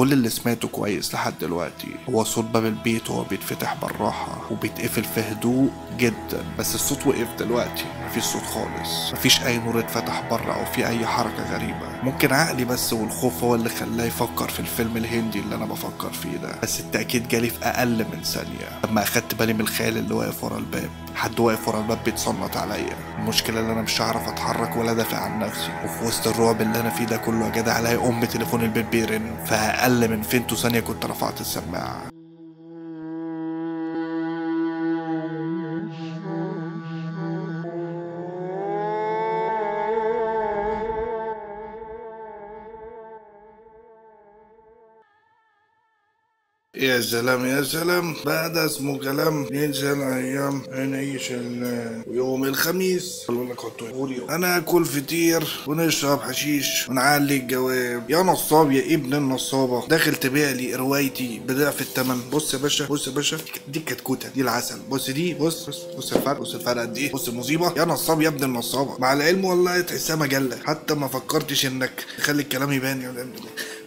كل اللي سمعته كويس لحد دلوقتي هو صوت باب البيت وهو بيتفتح بالراحة وبيتقفل في هدوء جدا، بس الصوت وقف دلوقتي، مفيش صوت خالص، مفيش اي نور اتفتح بره او في اي حركة غريبة. ممكن عقلي بس والخوف هو اللي خلاه يفكر في الفيلم الهندي اللي انا بفكر فيه ده، بس التأكيد جالي في اقل من ثانية لما اخدت بالي من الخيال اللي واقف ورا الباب. حد واقف ورا الباب بيتصنت عليا. المشكلة ان انا مش هعرف اتحرك ولا ادافع عن نفسي، وفي وسط الرعب اللي انا فيه ده كله يا جدع الاقي ام تليفون البيت بيرن. فاقل من فينتو ثانية كنت رفعت السماعة. يا سلام يا سلام، بقى ده اسمه كلام. ننسى الايام نعيش يوم الخميس. بقول لك حطوا انا اكل فطير ونشرب حشيش ونعلي الجواب. يا نصاب يا ابن النصابه، داخل تبيع لي روايتي بضعف الثمن. بص يا باشا، بص يا باشا، دي الكتكوته، دي العسل، بص دي، بص بص بص الفرق، بص الفرق قد ايه، بص المصيبة. يا نصاب يا ابن النصابه، مع العلم والله تحسها مجلة، حتى ما فكرتش انك تخلي الكلام يبان. يا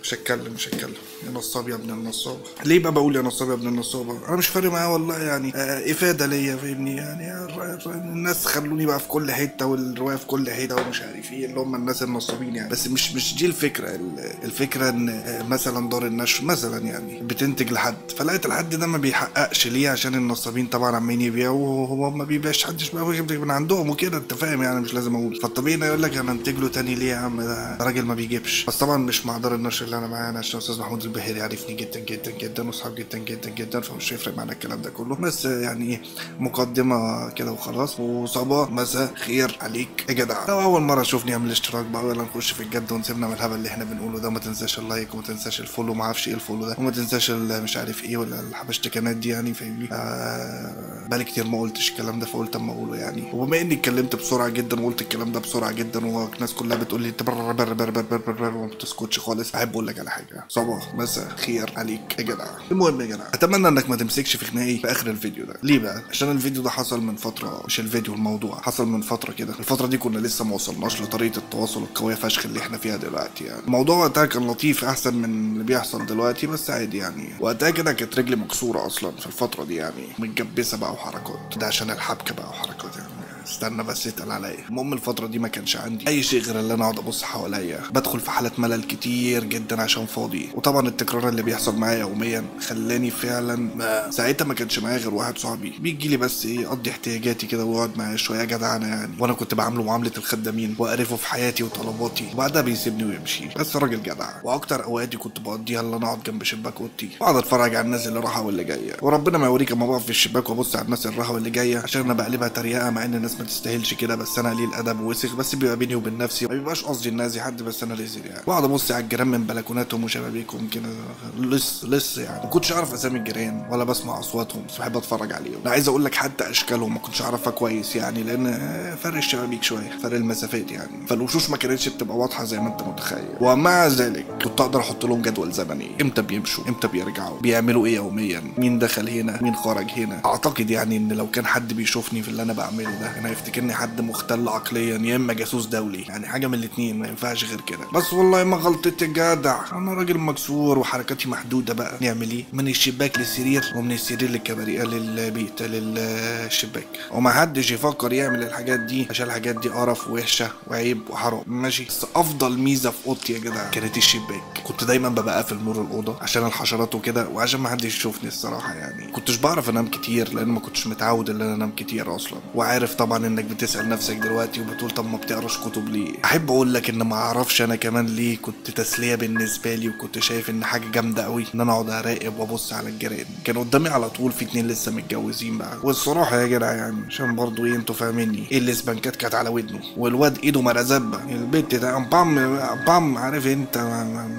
مش هتكلم مش هتكلم. يا نصاب يا ابن النصابه. ليه بقى بقول يا نصاب يا ابن النصابه؟ انا مش فارق معايا والله، يعني افاده ليا، فاهمني يعني. الناس خلوني بقى في كل حتة والرواية في كل حتة ومش عارف ايه اللي هم الناس النصابين يعني. بس مش دي الفكرة. الفكرة ان مثلا دار النشر مثلا يعني بتنتج لحد، فلقيت الحد ده ما بيحققش. ليه؟ عشان النصابين طبعا عمالين يبيعوا وهو ما بيبيعش، حدش بقى من عندهم وكده، انت فاهم يعني، مش لازم اقول. فالطبيعي انه يقول لك انا انتج له تاني ليه يا عم، ده راجل ما بيجيبش. بس طبعا مش مع دار النشر اللي انا معانا، عشان استاذ محمود البحيري عارفني جدا جدا جدا واصحاب جدا جدا جدا، فمش هيفرق معانا الكلام ده كله. بس يعني ايه، مقدمه كده وخلاص. وصباح مساء خير عليك يا جدع. لو اول مرة تشوفني اعمل اشتراك بقى، ويلا نخش في الجد ونسيبنا من الهبل اللي احنا بنقوله ده. وما تنساش ال like، وما تنساش ال follow، ما اعرفش ايه ال follow ده، وما تنساش مش عارف ايه ولا الحبشتكنات دي يعني، فاهمني. بقالي كتير ما قلتش الكلام ده، فقلت اما اقوله يعني. وبما اني اتكلمت بسرعة جدا وقلت الكلام ده بسرعة جدا والناس كلها بتقول لي انت بر بر بر بر بر بر وما بتسكتش خالص، احب اقول لك على حاجة. صباح مساء خير عليك يا جدع. المهم يا جدع، اتمنى انك ما تمسكش في خناقي في اخر الفيديو ده. ليه بقى؟ عشان الفيديو ده حصل من فترة، مش الفيديو، الموضوع حصل من فترة كده. الفترة دي كنا لسه ما وصلناش لطريقه التواصل القوية فشخ اللي احنا فيها دلوقتي يعني. الموضوع وقتها كان لطيف احسن من اللي بيحصل دلوقتي، بس عادي يعني. وقتها كده كانت رجلي مكسورة اصلا في الفترة دي يعني، متجبسه بقى وحركات ده عشان الحبكة بقى وحركات يعني. استنى بس يتقل عليا. المهم الفترة دي ما كانش عندي اي شيء غير ان انا اقعد ابص حواليا، بدخل في حاله ملل كتير جدا عشان فاضي. وطبعا التكرار اللي بيحصل معايا يوميا خلاني فعلا ما ساعتها ما كانش معايا غير واحد صاحبي بيجي لي بس ايه اقضي احتياجاتي كده ويقعد معايا شوية جدعانه يعني. وانا كنت بعامله معاملة الخدامين واقرفه في حياتي وطلباتي، وبعدها بيسيبني ويمشي. بس راجل جدع. واكتر اوقاتي كنت بقضيها ان انا اقعد جنب شباك اوضتي واقعد اتفرج على الناس اللي رايحة واللي جاية. وربنا ما يوريك اما بقف في الشباك وابص على الناس اللي رايحة واللي جاية، عشان انا بقلبها تريقه مع ان الناس ما تستاهلش كده، بس انا قليل ادب ووسخ، بس بيبقى بيني وبين نفسي، ما بيبقاش قصدي الناس دي حد، بس انا رزل يعني. واقعد ابص على الجيران من بلكوناتهم وشبابيكهم كده لص لص يعني. ما كنتش اعرف اسامي الجيران ولا بسمع اصواتهم، بس بحب اتفرج عليهم. انا عايز اقول لك حتى اشكالهم ما كنتش اعرفها كويس يعني، لان فرق الشبابيك شوية، فرق المسافات يعني، فالوشوش ما كانتش بتبقى واضحة زي ما انت متخيل. ومع ذلك كنت اقدر احط لهم جدول زمني، امتى بيمشوا، امتى بيرجعوا، بيعملوا ايه يوميا، مين دخل هنا، مين خرج هنا. اعتقد يعني ان لو كان حد بيشوفني في اللي انا بعمله ده كان هيفتكرني حد مختل عقليا يا اما جاسوس دولي، يعني حاجة من الاثنين، ما ينفعش غير كده. بس والله ما غلطت يا جدع، انا راجل مكسور وحركاتي محدودة بقى. نعمل ايه؟ من الشباك للسرير، ومن السرير للكباريه، للبيت، للشباك. وما حدش يفكر يعمل الحاجات دي، عشان الحاجات دي قرف ووحشه وعيب وحرام، ماشي. بس افضل ميزة في اوضتي يا جدع كانت الشباك. كنت دايما ببقى قافل نور الاوضة عشان الحشرات وكده، وعشان ما حدش يشوفني الصراحة يعني. كنتش بعرف انام كتير لان ما كنتش متعود ان انا انام كتير اصلا. وعارف طبعا انك بتسال نفسك دلوقتي وبتقول طب ما بتقراش كتب ليه؟ احب اقول لك ان ما اعرفش انا كمان ليه، كنت تسلية بالنسبة لي، وكنت شايف ان حاجة جامدة قوي ان انا اقعد اراقب وابص على الجيران. كان قدامي على طول في اتنين لسه متجوزين بقى، والصراحة يا جدع يعني عشان برضه ايه انتوا فاهميني، ايه الاسبانكات كانت على ودنه، والواد ايده مرزبه، البت ده بام بام، عارف انت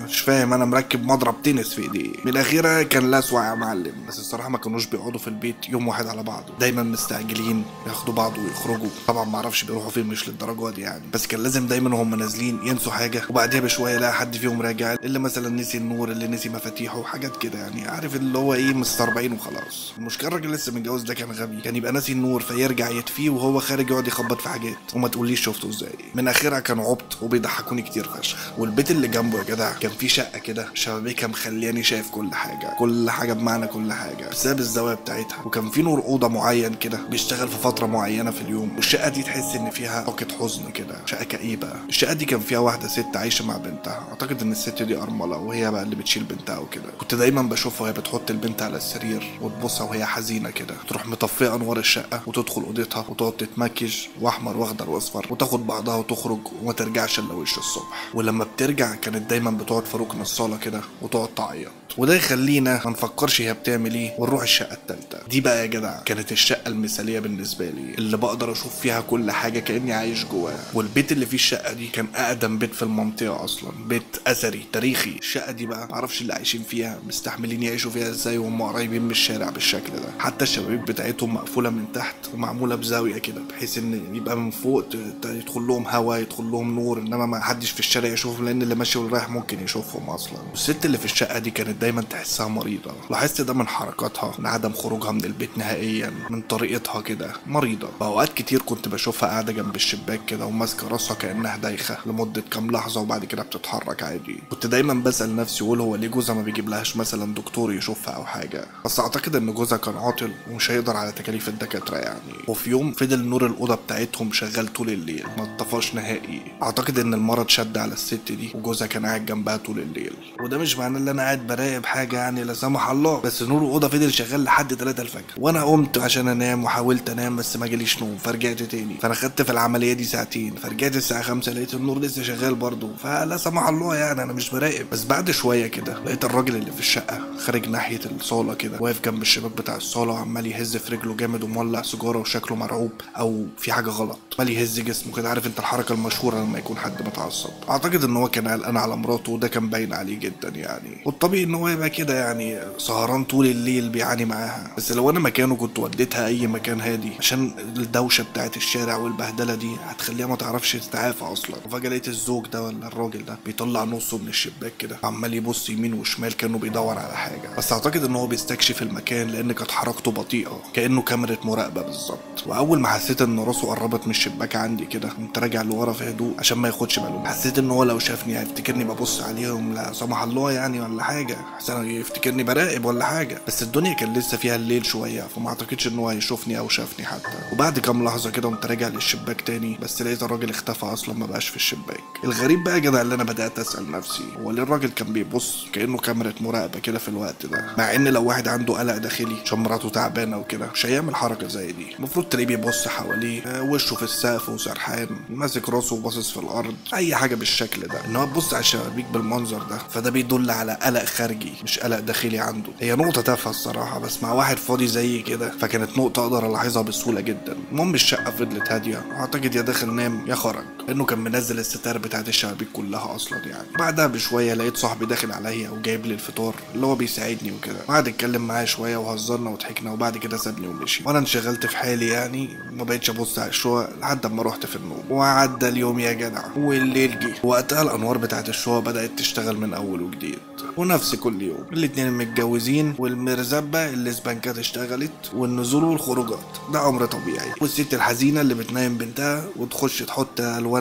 مش فاهم، انا مركب مضرب تنس في ايديه. من الاخيرة كان لاسوع يا معلم. بس الصراحة ما كانوش بيقعدوا في البيت يوم واحد على بعضه، دايما مستعجلين ياخدوا بعض ويخرجوا. يخرجوا، طبعا ما اعرفش بيروحوا فين مش للدرجة دي يعني، بس كان لازم دايما وهم نازلين ينسوا حاجة وبعديها بشوية لا حد فيهم راجع، اللي مثلا نسي النور، اللي نسي مفاتيحه، حاجات كده يعني، عارف اللي هو ايه، مستربعين وخلاص. المشكلة الراجل لسه متجوز ده كان غبي، كان يبقى ناسي النور فيرجع يطفيه وهو خارج يقعد يخبط في حاجات، وما تقوليش شفته ازاي. من اخرها كانوا عبط وبيضحكوني كتير فشخ. والبيت اللي جنبه يا جدع كان فيه شقه كده شبابيكها مخلياني شايف كل حاجة، كل حاجة بمعنى كل حاجة، بسبب الزاوية بتاعتها. وكان في نور اوضة معين كده بيشتغل في فترة معينة في اليوم، والشقه دي تحس ان فيها طاقة حزن كده، شقه كئيبة. الشقة دي كان فيها واحدة ست عايشه مع بنتها، اعتقد ان الست دي ارملة وهي بقى اللي بتشيل بنتها وكده. كنت دايما بشوفها وهي بتحط البنت على السرير وتبصها وهي حزينة كده، تروح مطفيه انوار الشقة وتدخل اوضتها وتقعد تتمكج واحمر واخضر واصفر، وتاخد بعضها وتخرج وما ترجعش الا وش الصبح. ولما بترجع كانت دايما بتقعد في ركن الصاله كده وتقعد تعيط، وده يخلينا ما نفكرش هي بتعمل ايه ونروح الشقة الثالثة. دي بقى يا جدع كانت الشقة المثالية بالنسبة لي، اللي بقدر اشوف فيها كل حاجة كاني عايش جواها. والبيت اللي فيه الشقة دي كان اقدم بيت في المنطقة اصلا، بيت اثري تاريخي. الشقة دي بقى معرفش اللي عايشين فيها مستحملين يعيشوا فيها ازاي وهم قريبين من الشارع بالشكل ده. حتى الشبابيك بتاعتهم مقفولة من تحت ومعموله بزاوية كده، بحيث ان يبقى من فوق يدخل لهم هواء، يدخل لهم نور، انما ما حدش في الشارع يشوفهم لان اللي ماشي واللي رايح ممكن يشوفهم اصلا. والست اللي في الشقة دي كانت دايما تحسها مريضه، لاحظت ده من حركاتها، من عدم خروجها من البيت نهائيا، من طريقتها كده مريضه. باوقات كتير كنت بشوفها قاعدة جنب الشباك كده وماسكه راسها كانها دايخه لمدة كام لحظة وبعد كده بتتحرك عادي. كنت دايما بسال نفسي اقول هو ليه جوزها ما بيجيبلهاش مثلا دكتور يشوفها او حاجة، بس اعتقد ان جوزها كان عاطل ومش هيقدر على تكاليف الدكاترة يعني. وفي يوم فضل نور الاوضة بتاعتهم شغال طول الليل ما اتطفاش نهائي. اعتقد ان المرض شد على الست دي وجوزها كان قاعد جنبها طول الليل، وده مش معناه ان انا قاعد براقب حاجة يعني لا سمح الله، بس نور الاوضة فضل شغال لحد 3 الفجر، وانا قمت عشان انام وحاولت انام بس ما جاليش نوم فرجعت تاني. فانا خدت في العملية دي ساعتين، فرجعت الساعة 5 لقيت النور لسه شغال برضه، فلا سمح الله يعني انا مش براقب. بس بعد شوية كده لقيت الراجل اللي في الشقة خارج ناحية الصاله كده، واقف جنب الشباك بتاع الصاله وعمال يهز في رجله جامد ومولع سيجارة وشكله مرعوب او في حاجة غلط، عمال يهز جسمه كده، عارف انت الحركة المشهورة لما يكون حد متعصب. اعتقد ان هو كان قلقان على مراته وده كان باين عليه جدا يعني، والطبيعي ان هو يبقى كده يعني سهران طول الليل بيعاني معاها. بس لو انا مكانه كنت وديتها اي مكان هادي، عشان الدوشة بتاعت الشارع والبهدله دي هتخليها ما تعرفش تتعافى اصلا. وفجاة لقيت الزوج ده ولا الراجل ده بيطلع نصه من الشباك كده، عمال يبص يمين وشمال كانه بيدور على حاجة، بس اعتقد ان هو بيستكشف المكان لان كانت حركته بطيئه كانه كاميرا مراقبة بالظبط. واول ما حسيت ان راسه قربت من الشباك عندي كده قمت راجع لورا في هدوء عشان ما ياخدش باله. حسيت ان هو لو شافني هيفتكرني ببص عليهم لا سمح الله يعني ولا حاجة، حسن يفتكرني براقب ولا حاجة، بس الدنيا كان لسه فيها الليل شوية فما اعتقدش ان هو هيشوفني او شافني حتى. وبعد كام لحظة كده قمت راجع للشباك تاني، بس لقيت الراجل اختفى اصلا ما بقاش في الشباك. الغريب بقى يا جدع اللي انا بدات اسال نفسي هو ليه الراجل كان بيبص كانه كاميرا مراقبة كده في الوقت ده، مع ان لو واحد عنده قلق داخلي عشان مراته تعبانة وكده مش هيعمل حركة زي دي. المفروض تلاقيه بيبص حواليه، وشه في السقف وسرحان، ماسك راسه وباصص في الارض، اي حاجة بالشكل ده. ان هو تبص على الشبابيك بالمنظر ده فده بيدل على قلق خارجي مش قلق داخلي عنده. هي نقطة تافهة الصراحة، بس مع واحد فاضي زي كده فكانت نقطة اقدر الاحظها بسهولة جدا. المهم الشقة فضلت هادية، اعتقد يا داخل نام يا خرج لانه كان منزل الستار بتاعت الشبابيك كلها اصلا يعني. بعدها بشوية لقيت صاحبي داخل عليا وجايب لي الفطار اللي هو بيساعدني وكده، قعد اتكلم معايا شوية وهزرنا وضحكنا وبعد كده سابني ومشي، وانا انشغلت في حالي يعني وما بقتش ابص على الشقق لحد اما رحت في النوم. وعدى اليوم يا جدع والليل جه، وقتها الانوار بتاعت الشقق بدات تشتغل من اول وجديد، ونفس كل يوم الاتنين متجوزين والمرزبه اللي سبانكات اشتغلت والنزول والخروجات، ده امر طبيعي. والست الحزينة اللي بتنام بنتها وتخش تحط الوان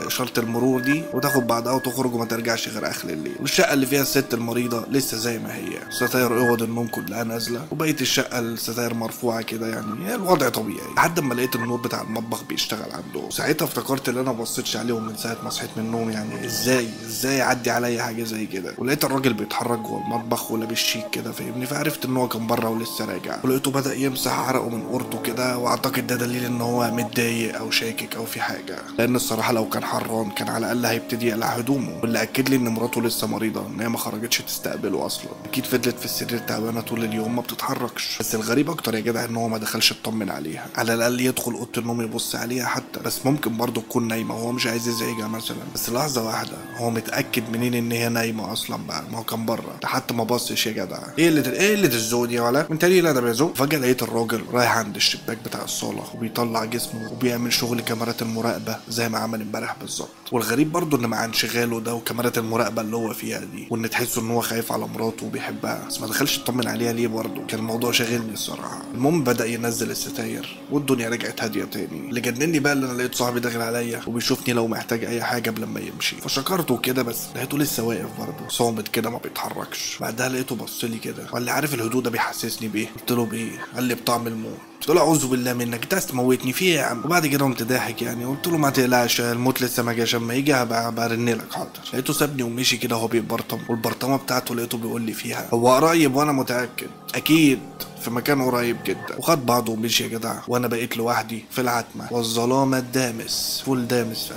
اشارة المرور دي وتاخد بعضها وتخرج وما ترجعش غير اخر الليل. والشقه اللي فيها الست المريضة لسه زي ما هي، ستاير اوض النوم كلها نازله وبقية الشقة الستاير مرفوعة كده، يعني الوضع طبيعي. لحد ما لقيت النور بتاع المطبخ بيشتغل عنده، ساعتها افتكرت ان انا ما بصيتش عليهم من ساعة ما صحيت من النوم، يعني ازاي يعدي عليا حاجة زي كده. ولقيت الراجل بيتحرك جوه المطبخ ولابس شيك كده فاهمني، فعرفت ان هو كان بره ولسه راجع. ولقيته بدا يمسح عرقه من قرطه كده، واعتقد ده دليل ان هو متضايق او شاكك او في حاجة، لان الصراحة لو كان حران كان على الاقل هيبتدي يقلع هدومه. واللي اكد لي ان مراته لسه مريضه ان هي ما خرجتش تستقبله اصلا، اكيد فضلت في السرير تعبانة طول اليوم ما بتتحركش. بس الغريب اكتر يا جدع ان هو ما دخلش اطمن عليها، على الاقل يدخل اوضة النوم يبص عليها حتى، بس ممكن برضه تكون نايمة وهو مش عايز يزعجها مثلا. بس لحظة واحدة، هو متاكد منين ان هي نايمة اصلا بقى؟ ما هو كان بره. بره، ده حتى ما بصش يا جدع. ايه اللي الذوق دي يا ولا انت ليه؟ لا ده بيزوق. فجاة لقيت الراجل رايح عند الشباك بتاع الصاله وبيطلع جسمه وبيعمل شغل كاميرات المراقبة زي ما عمل امبارح بالظبط. والغريب برضه ان مع انشغاله ده وكاميرات المراقبة اللي هو فيها دي، وان تحسه ان هو خايف على مراته وبيحبها، بس ما دخلش يطمن عليها ليه برضه؟ كان الموضوع شاغلني الصراحة. المهم بدا ينزل الستاير والدنيا رجعت هادية تاني. اللي جنني بقى اللي انا لقيت صاحبي داخل عليا وبيشوفني لو محتاج اي حاجة قبل ما يمشي، فشكرته كده، بس لقيته لسه واقف برضه صامت كده ما بيتحركش. بعدها لقيته بص لي كده وقال لي عارف الهدوء ده بيحسسني بايه؟ قلت له بايه؟ قال لي بطعم الموت. قلت له اعوذ بالله منك، انت عايز تموتني في ايه يا عم؟ وبعد كده قمت ضاحك يعني، قلت له ما تقلقش الموت لسه ما جاش، اما يجي هبقى برن لك حاضر. لقيته سابني ومشي كده وهو بيبرطم، والبرطمه بتاعته لقيته بيقول لي فيها هو قريب وانا متاكد اكيد في مكان قريب جدا. وخد بعضه ومشي يا جدع، وانا بقيت لوحدي في العتمة والظلامه الدامس فول دامس.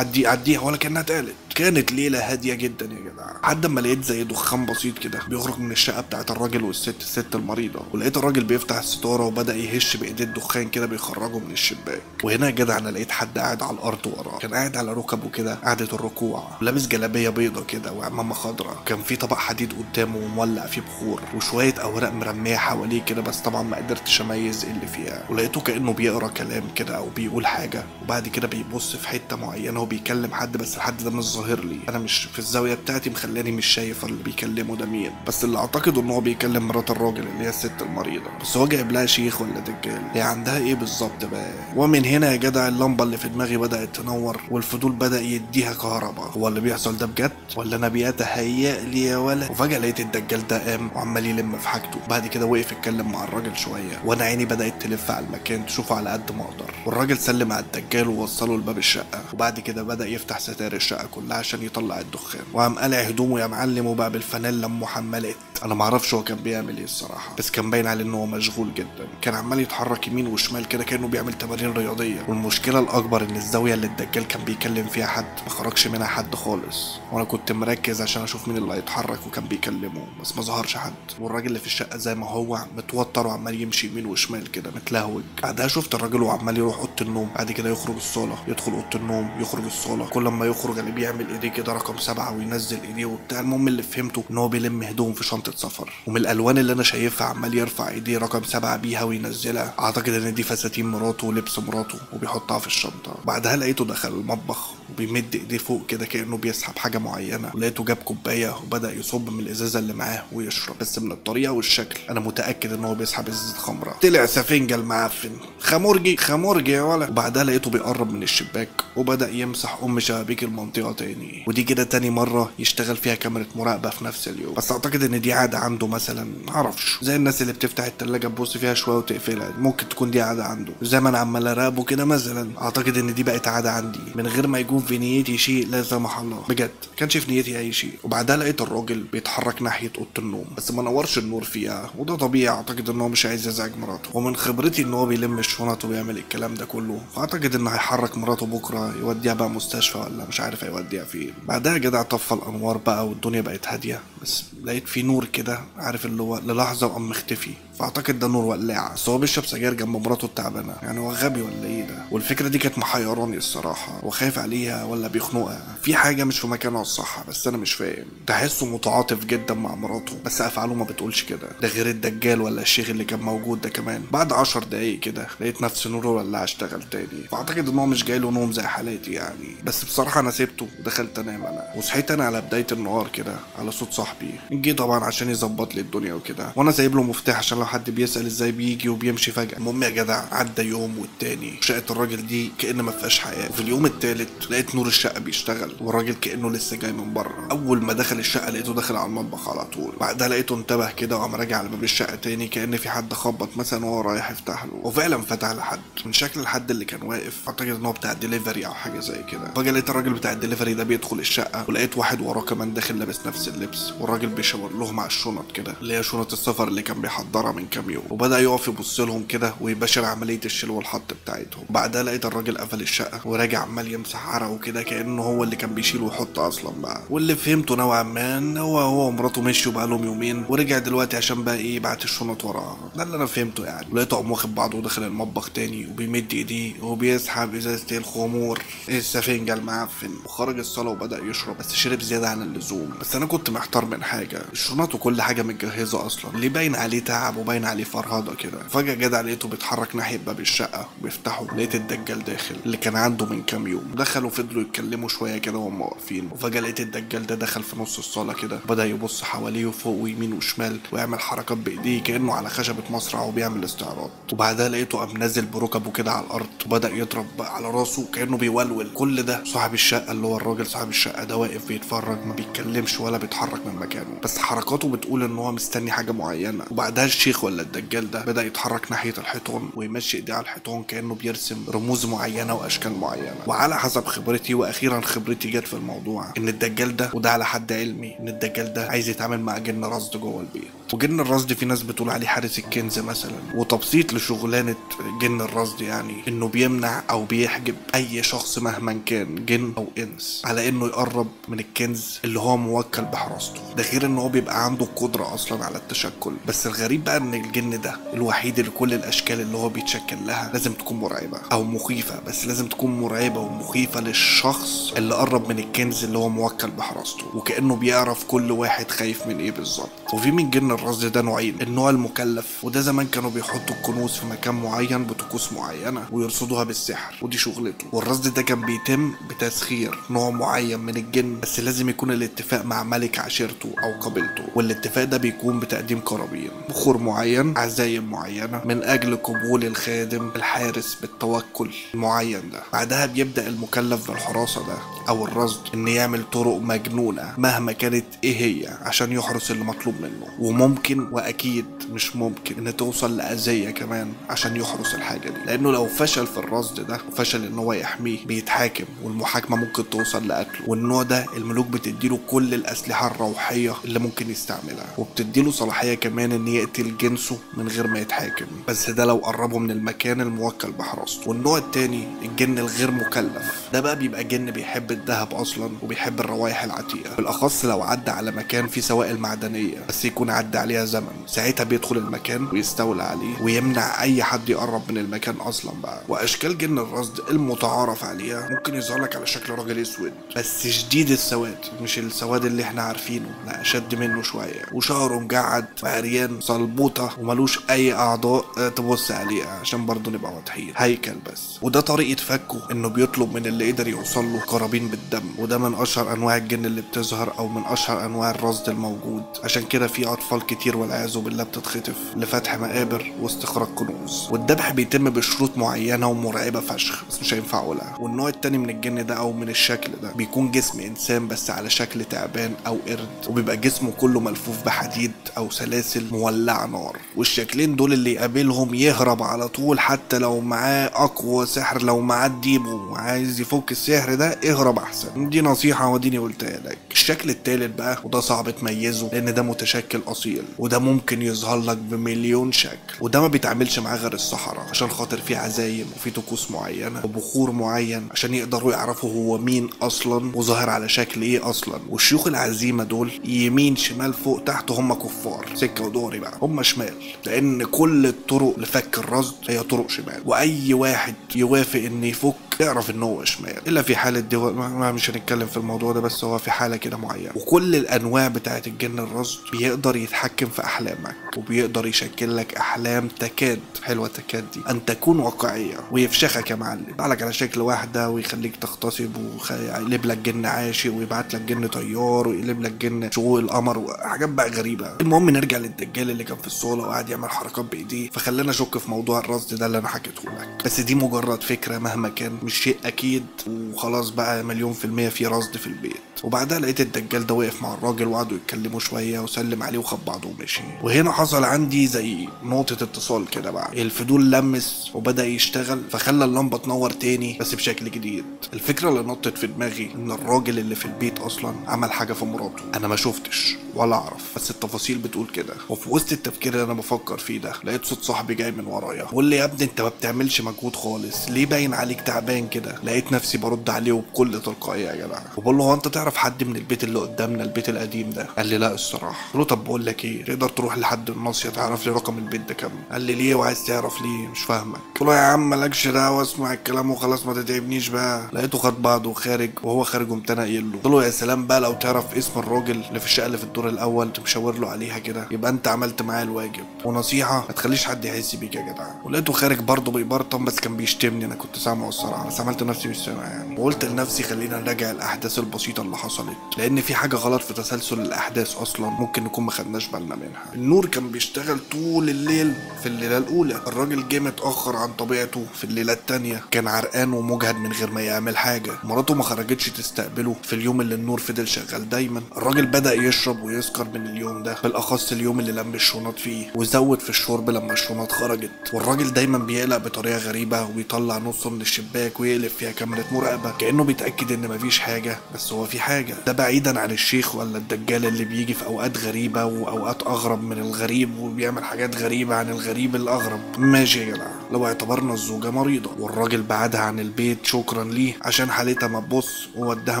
عديها ولا كانها اتقالت. كانت ليلة هادية جدا يا جدع، لحد ما لقيت زي دخان بسيط كده بيخرج من الشقة بتاعت الراجل والست، الست المريضة، ولقيت الراجل بيفتح الستارة وبدا يهش بايديه الدخان كده بيخرجه من الشباك. وهنا يا جدع انا لقيت حد قاعد على الارض وراه، كان قاعد على ركبه كده قعدة الركوع، ولابس جلابية بيضة كده وعمامه خضراء، كان في طبق حديد قدامه ومولع فيه بخور وشوية اوراق مرمية حواليه كده، بس طبعا ما قدرتش اميز اللي فيها. ولقيته كانه بيقرا كلام كده او بيقول حاجة، وبعد كده بيبص في حتة معينة وبيكلم حد، بس الحد ده مش ظاهر لي، انا مش في الزاوية بتاعتي مخلاني مش شايف اللي بيكلمه ده مين، بس اللي اعتقده ان هو بيكلم مرات الراجل اللي هي الست المريضة، بس هو جايب لها شيخ ولا دجال؟ هي عندها ايه بالظبط بقى؟ ومن هنا يا جدع اللمبة اللي في دماغي بدات تنور والفضول بدا يديها كهرباء. هو اللي بيحصل ده بجد ولا انا بيتهيأ لي يا ولا؟ وفجاة لقيت الدجال ده قام وعمال يلم في حاجته، بعد كده وقف اتكلم مع الراجل شوية، وانا عيني بدات تلف على المكان تشوفه على قد ما اقدر. والراجل سلم على الدجال ووصله لباب الشقة، وبعد كده بدا يفتح ستائر الشقة كلها عشان يطلع الدخان، وقام قلع هدومه يا معلم وبقى بالفانيلا ام حمالات. انا معرفش هو كان بيعمل ايه الصراحة، بس كان باين عليه ان هو مشغول جدا، كان عمال يتحرك يمين وشمال كده كانه بيعمل تمارين رياضية. والمشكلة الاكبر ان الزاوية اللي الدجال كان بيكلم فيها حد ما خرجش منها حد خالص، وانا كنت مركز عشان اشوف مين اللي هيتحرك وكان بيكلمه، بس ما ظهرش حد. والراجل اللي في الشقة زي ما هو متوتر وعمال يمشي يمين وشمال كده متلهوج. بعدها شفت الراجل وعمال يروح اوضة النوم، بعد كده يخرج الصاله، يدخل اوضة النوم، يخرج الصاله، كل ما يخرج اللي بيعمل ايديه كده رقم 7 وينزل ايديه وبتاع. المهم اللي فهمته ان هو بيلم هدوم في شنطه سفر، ومن الالوان اللي انا شايفها عمال يرفع ايديه رقم 7 بيها وينزلها، اعتقد ان دي فساتين مراته ولبس مراته وبيحطها في الشنطة. بعدها لقيته دخل المطبخ وبيمد ايديه فوق كده كانه بيسحب حاجة معينة، ولقيته جاب كوباية وبدا يصب من الازازه اللي معاه ويشرب، بس من الطريقة والشكل انا متاكد ان هو بيسحب ازازة خمره. طلع سفنجه المعفن، خمرجي خمرجي يا ولا. وبعدها لقيته بيقرب من الشباك وبدا يمسح ام شبابيك المنطقة تاني، ودي كده تاني مرة يشتغل فيها كاميرا مراقبة في نفس اليوم، بس اعتقد ان دي عادة عنده مثلا، معرفش، زي الناس اللي بتفتح التلاجة تبص فيها شوية وتقفلها، ممكن تكون دي عادة عنده، زي ما انا عمال اراقبه كده مثلا، اعتقد ان دي بقت عادة عندي من غير ما يكون في نيتي شيء لا سمح الله، بجد كانش في نيتي اي شيء. وبعدها لقيت الراجل بيتحرك ناحية اوضة النوم، بس ما نورش النور فيها، وده طبيعي، اعتقد ان هو مش عايز يزعج مراته، ومن خبرتي ان هو بيلم الشنط وبيعمل الكلام ده كله، فاعتقد ان هيحرك مراته بكره يوديها بقى مستشفى ولا مش عارف هيوديها فين. بعدها جدع طفى الانوار بقى والدنيا بقت هادية، بس لقيت في نور كده عارف اللي هو للحظة وقام مختفي، فاعتقد ده نور ولاعه، بس هو بيشرب سجاير جنب مراته التعبانة، يعني هو غبي ولا ايه ده؟ والفكرة دي كانت محيراني الصراحة، وخايف عليها ولا بيخنقها، في حاجة مش في مكانها الصح، بس انا مش فاهم. تحسه متعاطف جدا مع مراته بس افعاله ما بتقولش كده، ده غير الدجال ولا الشيخ اللي كان موجود ده كمان. بعد 10 دقايق كده لقيت نفس نور الولاعه اشتغل تاني، فاعتقد ان هو مش جاي له نوم زي حالاتي يعني، بس بصراحة انا سبته ودخلت انام انا، وصحيت انا على بداية النهار كده على صوت صاحبي جه طبعا عشان يظبط لي الدنيا وكده، وانا سايب له مفتاح عشان لو حد بيسال ازاي بيجي وبيمشي فجاة. المهم يا جدع عدى يوم والتاني شقه الراجل دي كأن ما فيهاش حياة، وفي اليوم التالت لقيت نور الشقة بيشتغل والراجل كأنه لسه جاي من بره. اول ما دخل الشقة لقيته داخل على المطبخ على طول، بعدها لقيته انتبه كده وقام راجع على باب الشقة تاني كأن في حد خبط مثلا وهو رايح يفتح له، وفعلا فتح لحد. من شكل الحد اللي كان واقف اعتقد ان هو بتاع دليفري او حاجة زي كده. فجاة لقيت الراجل بتاع الدليفري ده بيدخل الشقة، ولقيت واحد وراه كمان داخل لابس نفس اللبس، والراجل بيشاور لهم على الشنط كده اللي هي شنط السفر اللي كان بيحضرها من كام يوم، وبدا يقف يبص لهم كده ويباشر عملية الشيل والحط بتاعتهم. بعدها لقيت الراجل قفل الشقة وراجع عمال يمسح عرقه كده كانه هو اللي كان بيشيل ويحط اصلا بقى. واللي فهمته نوعا ما ان هو ومراته مشوا بقى لهم يومين ورجع دلوقتي عشان بقى ايه يبعت الشنط وراها، ده اللي انا فهمته يعني. ولقيته قام واخد بعضه ودخل المطبخ تاني وبيمد ايديه وبيسحب ازازة الخمور السفنجه المعفن، وخرج الصاله وبدا يشرب، بس شرب زيادة عن اللزوم. بس انا كنت محتار من حاجة، الشنط وكل حاجة متجهزه اصلا، ليه باين عليه تعب وباين عليه فرهده كده؟ فجاة جدع لقيته بيتحرك ناحية باب الشقة بيفتحه، لقيت الدجال داخل اللي كان عنده من كام يوم. دخلوا فضلوا يتكلموا شوية كده وهم واقفين، وفجاة لقيت الدجال ده دخل في نص الصاله كده، بدا يبص حواليه فوق ويمين وشمال ويعمل حركات بايديه كانه على خشبه مسرح وبيعمل استعراض. وبعدها لقيته قام نازل بركبه كده على الارض وبدا يضرب على راسه كانه بيولول. كل ده صاحب الشقة اللي هو الراجل صاحب الشقة ده واقف بيتفرج، ما بيتكلمش ولا بيتحرك من مكانه، بس حركاته بتقول ان هو مستني حاجة معينة. وبعدها الشيخ ولا الدجال ده بدا يتحرك ناحية الحيطان ويمشي ايديه على الحيطان كانه بيرسم رموز معينة واشكال معينة. وعلى حسب خبرتي، واخيرا خبرتي جت في الموضوع، ان الدجال ده، وده على حد علمي، ان الدجال ده عايز يتعامل مع جن رصد جوه البيت. وجن الرصد في ناس بتقول عليه حارس الكنز مثلا، وتبسيط لشغلانه جن الرصد يعني انه بيمنع او بيحجب اي شخص مهما كان جن او انس على انه يقرب من الكنز اللي هو موكل بحراسته. ده غير ان هو بيبقى عنده القدرة اصلا على التشكل. بس الغريب بقى ان الجن ده الوحيد اللي كل الاشكال اللي هو بيتشكل لها لازم تكون مرعبة او مخيفة، بس لازم تكون مرعبة ومخيفه للشخص اللي قرب من الكنز اللي هو موكل بحراسته، وكانه بيعرف كل واحد خايف من ايه بالظبط. وفي من جن الرصد ده نوعين، النوع المكلف، وده زمان كانوا بيحطوا الكنوز في مكان معين بطقوس معينة ويرصدوها بالسحر، ودي شغلته. والرصد ده كان بيتم بتسخير نوع معين من الجن، بس لازم يكون الاتفاق مع ملك عشيرته او قبيلته، والاتفاق ده بيكون بتقديم قرابين، بخور معين، عزايم معينة من اجل قبول الخادم الحارس بالتوكل المعين ده. بعدها بيبدا المكلف بالحراسة ده او الرصد ان يعمل طرق مجنونة مهما كانت ايه هي عشان يحرس اللي مطلوب منه، وممكن واكيد مش ممكن ان توصل لاذيه كمان عشان يحرس الحاجة دي، لانه لو فشل في الرصد ده وفشل ان هو يحميه بيتحاكم، والمحاكمه ممكن توصل لقتله. والنوع ده الملوك بتديله كل الاسلحة الروحية اللي ممكن يستعملها، وبتديله صلاحية كمان ان يقتل جنسه من غير ما يتحاكم، بس ده لو قربه من المكان الموكل بحراسته. والنوع التاني الجن الغير مكلف، ده بقى بيبقى جن بيحب الذهب اصلا وبيحب الروايح العتيقة، بالاخص لو عدى على مكان فيه سوائل معدنية بس يكون عدى عليها زمن، ساعتها بيدخل المكان ويستولى عليه ويمنع اي حد يقرب من المكان اصلا بقى. واشكال جن الرصد المتعارف عليها ممكن يظهر لك على شكل راجل اسود بس شديد السواد، مش السواد اللي احنا عارفينه، لا اشد منه شوية، وشعره مجعد وعريان صلبوطه وملوش اي اعضاء تبص عليها عشان برضه نبقى واضحين، هيكل بس. وده طريقه فكه، انه بيطلب من اللي قدر يوصل له قرابين بالدم، وده من اشهر انواع الجن اللي بتظهر او من اشهر انواع الرصد الموجود. عشان كده في اطفال كتير والعياذ بالله بتتخطف لفتح مقابر واستخراج كنوز، والذبح بيتم بشروط معينة ومرعبه فشخ بس مش هينفع اقولها. والنوع التاني من الجن ده او من الشكل ده بيكون جسم انسان بس على شكل تعبان او قرد، وبيبقى جسمه كله ملفوف بحديد او سلاسل مولعه نار. والشكلين دول اللي يقابلهم يهرب على طول، حتى لو معاه اقوى سحر، لو معاه ديبو وعايز يفك السحر ده اهرب احسن، دي نصيحة وديني قلتها لك. الشكل التالت بقى، وده صعب تميزه لان ده متشكل اصيل، وده ممكن يظهر لك بمليون شكل، وده ما بيتعاملش معاه غير السحرة عشان خاطر فيه عزايم وفيه طقوس معينة وبخور معين عشان يقدروا يعرفوا هو مين اصلا وظاهر على شكل ايه اصلا. والشيوخ العزيمة دول يمين شمال فوق تحت هم كفار سكة ودوري بقى، هم شمال، لان كل الطرق لفك الرصد هي طرق شمال، واي واحد يوافق ان يفك يعرف ان هو شمال، الا في حاله دول ما مش هنتكلم في الموضوع ده، بس هو في حاله كده معينة. وكل الانواع بتاعه الجن الرصد بيقدر يتحكم في احلامك، وبيقدر يشكل لك احلام تكاد حلوة تكاد دي ان تكون واقعية، ويفشخك يا معلم، يطلع على شكل واحدة ويخليك تغتصب، ويقلب لك جن عاشق، ويبعت لك جن طيار، ويقلب لك جن شقوق القمر، وحاجات بقى غريبة. المهم نرجع للدجال اللي كان في الصاله وقعد يعمل حركات بايديه، فخلانا اشك في موضوع الرصد ده اللي انا حكيته لك، بس دي مجرد فكرة مهما كان مش شيء اكيد، وخلاص بقى 100% في رصد في البيت. وبعدها لقيت الدجال ده واقف مع الراجل وقعدوا يتكلموا شوية وسلم عليه وخد بعضه ومشي. وهنا حصل عندي زي نقطة اتصال كده بقى، الفضول لمس وبدا يشتغل، فخلى اللمبة تنور تاني بس بشكل جديد. الفكرة اللي نطت في دماغي ان الراجل اللي في البيت اصلا عمل حاجة في مراته، انا ما شفتش ولا اعرف بس التفاصيل بتقول كده. وفي وسط التفكير اللي انا بفكر فيه ده لقيت صوت صاحبي جاي من ورايا بيقول لي يا ابني انت ما بتعملش مجهود خالص، ليه باين عليك تعبان كده؟ لقيت نفسي برد عليه وبكل تلقائية يا جماعة، وبقول له هو انت تعرف تعرف حد من البيت اللي قدامنا البيت القديم ده؟ قال لي لا الصراحة. قلت له طب بقول لك ايه، تقدر تروح لحد الناصية تعرف لي رقم البيت ده كام؟ قال لي ليه وعايز تعرف ليه؟ مش فاهمك. قلت له يا عم مالكش دعوه، اسمع الكلام وخلاص ما تتعبنيش بقى. لقيته خد بعضه وخارج، وهو خارج قمت انا قايل له، قلت له يا سلام بقى لو تعرف اسم الراجل اللي في الشقة اللي في الدور الاول تمشاور له عليها كده يبقى انت عملت معايا الواجب، ونصيحة ما تخليش حد يحس بيك يا جدع. ولقيته خارج برضه بيبرطم، بس كان بيشتمني، انا كنت سامعه الصراحة بس عملت نفسي مش سامع يعني. وقلت لنفسي خلينا نراجع الاحداث البسيطة اللي حصلت، لان في حاجة غلط في تسلسل الاحداث اصلا ممكن نكون ما خدناش بالنا منها. النور كان بيشتغل طول الليل في الليلة الاولى، الراجل جه متاخر عن طبيعته في الليلة الثانية، كان عرقان ومجهد من غير ما يعمل حاجة، مراته ما خرجتش تستقبله في اليوم اللي النور فضل شغال دايما. الراجل بدا يشرب ويسكر من اليوم ده، بالاخص اليوم اللي لم الشنط فيه، وزود في الشرب لما الشنط خرجت. والراجل دايما بيقلق بطريقة غريبة وبيطلع نصه من الشباك ويقلب فيها كاميرا مراقبة كانه بيتاكد ان مفيش حاجة، بس هو في حاجة. ده بعيدا عن الشيخ ولا الدجال اللي بيجي في اوقات غريبة واوقات اغرب من الغريب وبيعمل حاجات غريبة عن الغريب الاغرب. ماشي يا جدع، لو اعتبرنا الزوجة مريضه والراجل بعدها عن البيت شكرا ليه عشان حالتها ما تبص، ووداها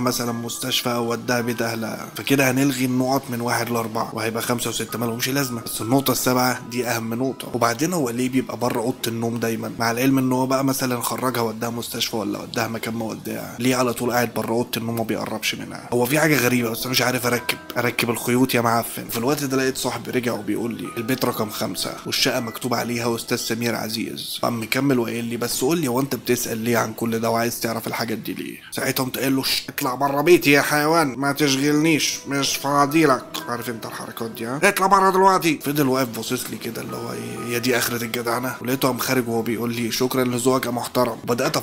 مثلا مستشفى او وداها بيت اهلها، فكده هنلغي النقط من 1 ل 4 وهيبقى 5 و6 مالهمش لازمه، بس النقطة السابعة دي اهم نقطة. وبعدين هو ليه بيبقى بره اوضة النوم دايما، مع العلم ان هو بقى مثلا خرجها وداها مستشفى ولا وداها مكان ما وداها، ليه على طول قاعد بره اوضة النوم وما بيقربش منها؟ هو في حاجة غريبة بس مش عارف اركب الخيوط يا معفن. في الوقت ده لقيت صاحبي رجع وبيقول لي البيت رقم 5 والشقه مكتوب عليها استاذ سمير عزيز. قام مكمل وقايل لي بس قول لي هو انت بتسال ليه عن كل ده وعايز تعرف الحاجات دي ليه؟ ساعتها قمت قايل له اطلع بره بيتي يا حيوان، ما تشغلنيش، مش فاضيلك، عارف انت الحركات دي، ها اطلع بره دلوقتي. فضل واقف باصص لي كده اللي هو ايه، هي دي اخره الجدعنه؟ ولقيته قام خارج وهو بيقول لي شكرا لذوقك يا محترم. بدات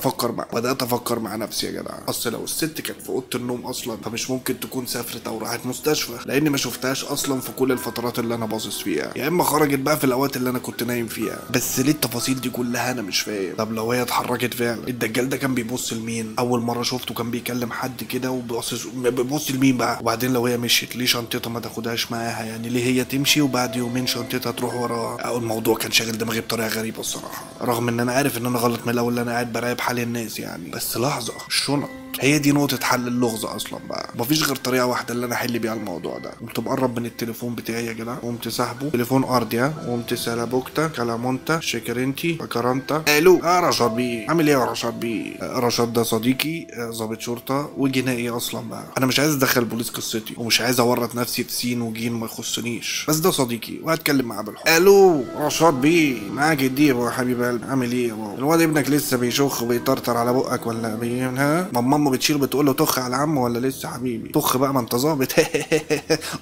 افكر مع نفسي يا جدع، اصل لو الست كانت في اوضة النوم اصلا فمش ممكن تكون سافرت او راحت مستشفى، لان ما شفتهاش اصلا في كل الفترات اللي انا باصص فيها، يا اما خرجت بقى في الاوقات اللي انا كنت نايم فيها. بس ليه التفاصيل دي كلها انا مش فاهم. طب لو هي اتحركت فعلا، الدجال ده كان بيبص لمين؟ اول مرة شفته كان بيكلم حد كده وبيبص بيبص لمين بقى؟ وبعدين لو هي مشيت ليه شنطتها ما تاخدهاش معاها؟ يعني ليه هي تمشي وبعد يومين شنطتها تروح وراها؟ او الموضوع كان شاغل دماغي بطريقة غريبة الصراحة، رغم ان انا عارف ان انا غلط من الاول، انا قاعد براقب حال الناس يعني. بس لحظة، الشنط هي دي نقطة حل اللغز أصلا بقى، مفيش غير طريقة واحدة اللي أنا أحل بيها الموضوع ده. قمت مقرب من التليفون بتاعي يا جدع، وقمت ساحبه تليفون أرضي، وقمت سالابوكتا كلامونتا شيكرينتي بكرانتا. ألو رشاد بيه، عامل إيه يا رشاد بيه؟ رشاد ده صديقي، ضابط شرطة وجنائي أصلا بقى. أنا مش عايز أدخل البوليس قصتي، ومش عايز أورط نفسي في سين وجين ما يخصنيش، بس ده صديقي وهتكلم معاه بالحب. ألو رشاد بيه، معاك الديب يا حبيب قلبي، عامل إيه يا بابا؟ الواد ابنك لسه بيشخ وبيطرطر على بقك ولا ها؟ ماما بتشيل بتقول له طخ على عمه ولا لسه حبيبي؟ طخ بقى ما انت ظابط.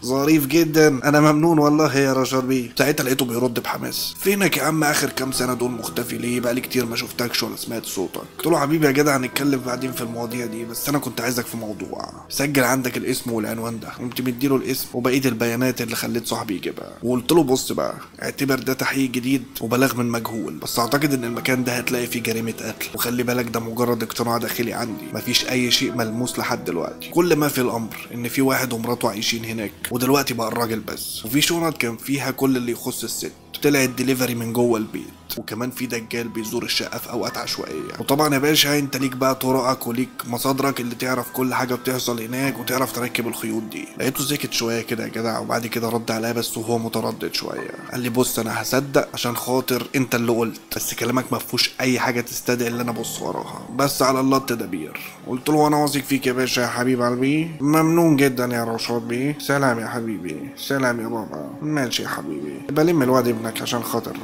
ظريف جدا، انا ممنون والله يا رشاد بيه. ساعتها لقيته بيرد بحماس، فينك يا عم اخر كام سنة دول مختفي ليه؟ بقالي كتير ما شفتكش ولا سمعت صوتك. قلت له حبيبي يا جدع هنتكلم بعدين في المواضيع دي، بس انا كنت عايزك في موضوع، سجل عندك الاسم والعنوان ده. قمت مديله الاسم وبقية البيانات اللي خليت صاحبي يجيبها، وقلت له بص بقى، اعتبر ده تحقيق جديد وبلاغ من مجهول، بس اعتقد ان المكان ده هتلاقي فيه جريمة قتل، وخلي بالك ده مجرد اقتناع داخلي عندي، مفيش اي شيء ملموس لحد دلوقتي. كل ما في الامر ان في واحد ومراته عايشين هناك، ودلوقتي بقى الراجل بس، وفي شنط كان فيها كل اللي يخص الست، طلعت دليفري من جوه البيت، وكمان في دجال بيزور الشقة في اوقات عشوائية. وطبعا يا باشا انت ليك بقى طرقك وليك مصادرك اللي تعرف كل حاجة بتحصل هناك وتعرف تركب الخيوط دي. لقيته سكت شوية كده يا جدع، وبعد كده رد عليا بس وهو متردد شوية، قال لي بص انا هصدق عشان خاطر انت اللي قلت، بس كلامك ما فيهوش اي حاجة تستدعي اللي انا ابص وراها، بس على الله التدابير. قلت له انا واثق فيك يا باشا يا حبيب قلبي، ممنون جدا يا رشاد بيه، سلام يا حبيبي، سلام يا بابا، ماشي يا حبيبي، بلم الواد ابنك عشان خاطر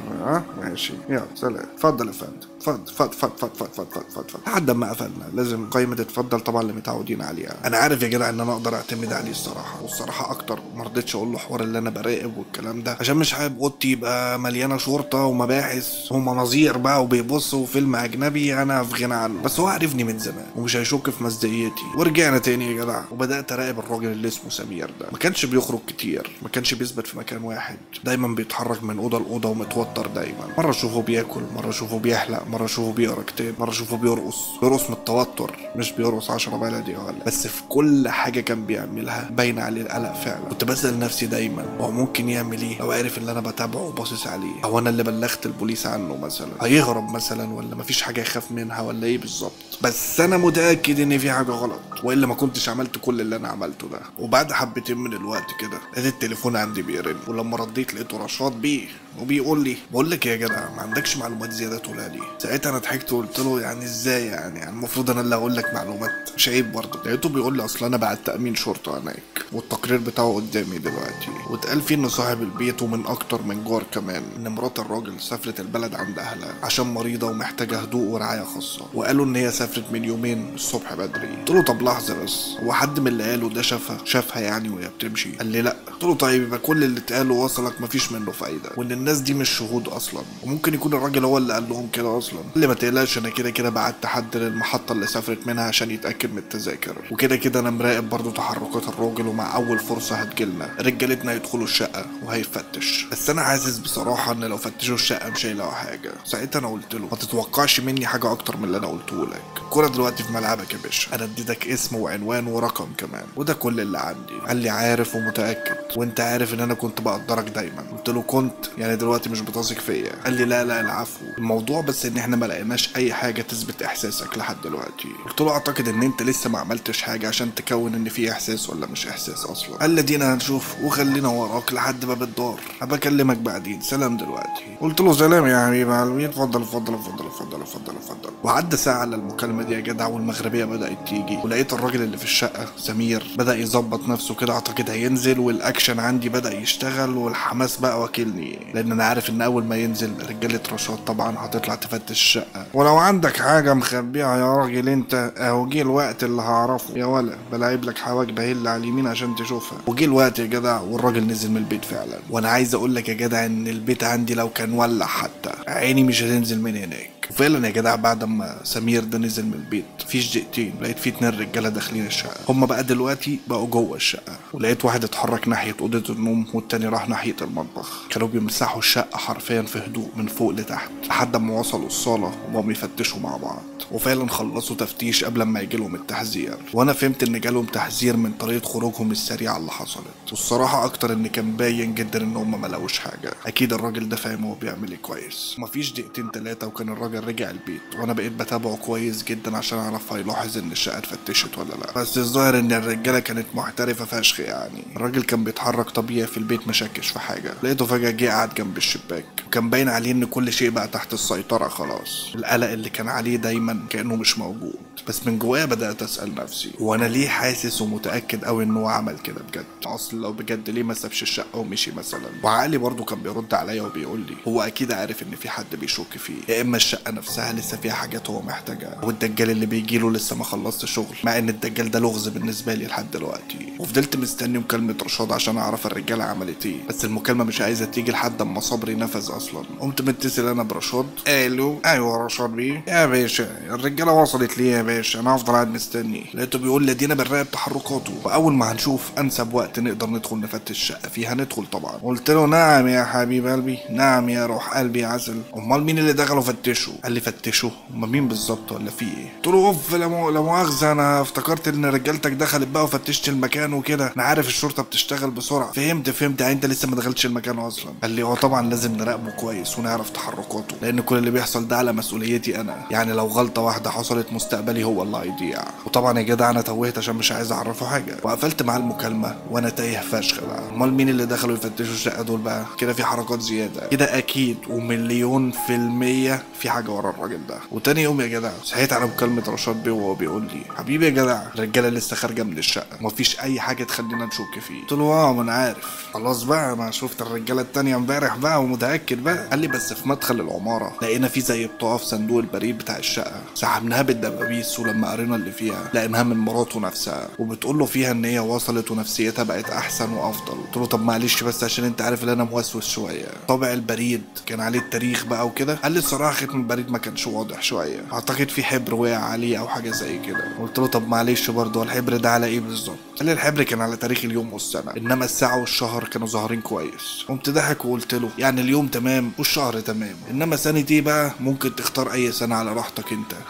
ماشي، يلا سلام، اتفضل يا فندم، اتفضل اتفضل اتفضل اتفضل اتفضل. لحد ما قفلنا لازم قائمة اتفضل طبعا اللي متعودين عليها. انا عارف يا جدع ان انا اقدر اعتمد عليه الصراحة، والصراحة اكتر ما رضيتش اقول له حوار اللي انا براقب والكلام ده، عشان مش حابب اوضتي يبقى مليانة شرطه ومباحث ومناظير بقى وبيبصوا فيلم اجنبي انا في غنى عنه، بس هو عارفني من زمان ومش هيشك في مصداقيتي. ورجعنا تاني يا جدع، وبدات اراقب الراجل اللي اسمه سمير ده. ما كانش بيخرج كتير، ما كانش بيثبت في مكان واحد، دايما بيتحرك من اوضة لاوضه ومتوتر دايما. مرة اشوفه بياكل، مرة اشوفه بيحلق، مرة اشوفه بيقرا كتاب، مرة اشوفه بيرقص من التوتر، مش بيرقص 10 بلدي ولا، بس في كل حاجة كان بيعملها باين عليه القلق فعلا. كنت بسال نفسي دايما هو ممكن يعمل ايه لو عرف ان انا بتابعه وباصص عليه، او انا اللي بلغت البوليس عنه مثلا، هيهرب مثلا ولا مفيش حاجة يخاف منها ولا ايه بالظبط؟ بس انا متاكد ان في حاجة غلط، والا ما كنتش عملت كل اللي انا عملته ده. وبعد حبتين من الوقت كده لقيت التليفون عندي بيرن، ولما رديت لقيته رشاد بيه وبيقول لي بقول لك يا جدع ما عندكش معلومات زيادة تقولها لي؟ ساعتها انا ضحكت وقلت له يعني ازاي يعني المفروض انا اللي اقول لك معلومات، مش عيب برضه؟ لقيته بيقول لي اصل انا بعت تامين شرطه هناك والتقرير بتاعه قدامي دلوقتي، واتقال فيه ان صاحب البيت ومن اكتر من جار كمان ان مرات الراجل سافرت البلد عند اهلها عشان مريضه ومحتاجة هدوء ورعاية خاصة، وقالوا ان هي سافرت من يومين الصبح بدري. قلت له طب لحظة بس، هو حد من اللي قاله ده شافها يعني وهي بتمشي؟ قال لي لا. قلت له طيب يبقى كل اللي اتقاله وصلك مفيش منه فايده، وان الناس دي مش شهود اصلا، وممكن يكون الراجل هو اللي قال لهم كده اصلا. قال لي ما تقلقش انا كده كده بعت حد للمحطه اللي سافرت منها عشان يتاكد من التذاكر، وكده كده انا مراقب برضو تحركات الراجل، ومع اول فرصة هتجيلنا رجالتنا يدخلوا الشقة وهيفتش. بس انا حاسس بصراحة ان لو فتشوا الشقة مش هيلاقوا حاجة. ساعتها انا قلت له ما تتوقعش مني حاجة اكتر من اللي انا قلته لك، الكورة دلوقتي في ملعبك يا باشا، انا اديتك اسم وعنوان ورقم كمان، وده كل اللي عندي. قال لي عارف ومتاكد، وانت عارف ان انا كنت بقدرك دايما. قلت له كنت يعني دلوقتي مش بتثق فيا؟ قال لي لا لا العفو، الموضوع بس ان احنا ما لقيناش اي حاجة تثبت احساسك لحد دلوقتي. قلت له اعتقد ان انت لسه ما عملتش حاجة عشان تكون ان في احساس ولا مش احساس اصلا. قال لي دينا هنشوف وخلينا وراك لحد باب الدار، هبقى اكلمك بعدين، سلام دلوقتي. قلت له سلام يا حبيبي قلبي، اتفضل اتفضل اتفضل اتفضل اتفضل اتفضل. وعدى ساعة على المكالمة دي يا جدع، والمغربيه بدات تيجي، ولقيت الراجل اللي في الشقة سمير بدا يظبط نفسه كده، اعتقد هينزل، والاكشن عندي بدا يشتغل والحماس بقى واكلني، لان انا عارف ان اول ما ينزل رجاله رشاد طبعا هتطلع تفتش الشقة. ولو عندك حاجة مخبيها يا راجل انت اهو جه الوقت اللي هعرفه يا ولا، بلاعب لك حواجب هل على اليمين عشان تشوفها. وجه الوقت يا جدع والراجل نزل من البيت فعلا. وانا عايز اقول لك يا جدع ان البيت عندي لو كان ولع حتى عيني مش هتنزل من هناك. وفعلا يا جدع بعد ما سمير ده نزل من البيت فيش دقيقتين لقيت في 2 رجاله داخلين الشقة، هما بقى دلوقتي بقوا جوه الشقة، ولقيت واحد اتحرك ناحية اوضة النوم والتاني راح ناحية المطبخ. كانوا بيمسحوا الشقة حرفيا في هدوء من فوق لتحت لحد ما وصلوا الصاله وبقوا يفتشوا مع بعض. وفعلا خلصوا تفتيش قبل ما يجي لهم التحذير، وانا فهمت ان جالهم تحذير من طريقه خروجهم السريعة اللي حصلت، والصراحة اكتر ان كان باين جدا ان هم ما لقوش حاجة. اكيد الراجل ده فاهم هو بيعمل ايه كويس. مفيش دقيقتين 3 وكان الراجل رجع البيت، وانا بقيت بتابعه كويس جدا عشان اعرف هيلاحظ ان الشقة اتفتشت ولا لا. بس الظاهر ان الرجالة كانت محترفه فشخ، يعني الراجل كان بيتحرك طبيعي في البيت ما شكش في حاجة. لقيته فجاة جه قعد جنب الشباك، وكان باين عليه ان كل شيء بقى تحت السيطرة خلاص، القلق اللي كان عليه دايما كانه مش موجود. بس من جوايا بدات اسال نفسي وانا ليه حاسس ومتاكد قوي ان هو عمل كده بجد؟ اصل لو بجد ليه ما سابش الشقة ومشي مثلا؟ وعقلي برضه كان بيرد عليا وبيقول لي هو اكيد عارف ان في حد بيشك فيه، يا اما الشقة نفسها لسه فيها حاجات هو محتاجها، والدجال اللي بيجيله لسه ما خلصت شغل، مع ان الدجال ده لغز بالنسبة لي لحد دلوقتي. وفضلت مستني مكالمة رشاد عشان اعرف الرجالة عملت ايه، بس المكالمة مش عايزه تيجي لحد اما صبري نفذ اصلا. قمت متصل انا برشاد، الو ايوه رشاد بيه يا باشا، الرجالة وصلت ليه يا باشا؟ انا هفضل قاعد مستني. لقيته بيقول لي دينا بنراقب تحركاته، واول ما هنشوف انسب وقت نقدر ندخل نفتش الشقة فيها ندخل طبعا. قلت له نعم يا حبيب قلبي، نعم يا روح قلبي يا عسل، امال مين اللي دخلوا فتشوا؟ قال لي فتشوا امال مين بالظبط ولا في ايه؟ قلت له اوف لا مؤاخذة انا افتكرت ان رجالتك دخلت بقى وفتشت المكان وكده، انا عارف الشرطة بتشتغل بسرعة. فهمت يعني انت لسه ما دخلتش المكان اصلا. قال لي هو طبعا لازم نراقبه كويس ونعرف تحركاته، لان كل اللي بيحصل ده على مسؤوليتي انا، يعني لو غلطه واحدة حصلت مستقبلي هو اللي هيضيع. وطبعا يا جدع انا توهت عشان مش عايز اعرفه حاجة، وقفلت معاه المكالمة وانا تايه فشخ بقى. امال مين اللي دخلوا يفتشوا الشقة دول بقى؟ كده في حركات زيادة كده اكيد، ومليون% في حاجة ورا الراجل ده. وتاني يوم يا جدع صحيت على مكالمة رشاد بيه وهو بيقول لي حبيبي يا جدع الرجالة لسه خارجه من الشقة ومفيش اي حاجة تخلينا نشك فيه. قلت له اه ما انا عارف، خلاص بقى انا شفت الرجالة التانية امبارح بقى ومتاكد بقى. قال لي بس في مدخل العمارة لقينا في زي بطاقة في صندوق البريد بتاع الشقة، سحبناها بالدبابيس، ولما قرينا اللي فيها لقيناها من مراته نفسها، وبتقول له فيها ان هي وصلت ونفسيتها بقت احسن وافضل. قلت له طب معلش بس عشان انت عارف ان انا موسوس شوية، طابع البريد كان عليه التاريخ بقى وكده. قال لي الصراحة ختم البريد ما كانش واضح شوية، اعتقد في حبر وقع عليه او حاجة زي كده. قلت له طب معلش برضه الحبر ده على ايه بالظبط؟ قال لي الحبر كان على تاريخ اليوم والسنة، انما الساعة والشهر كانوا ظاهرين كويس. قمت ضحك وقلت له يعني اليوم تمام والشهر تمام، انما سنة ايه بقى؟ ممكن تختار اي سنة على راحتك.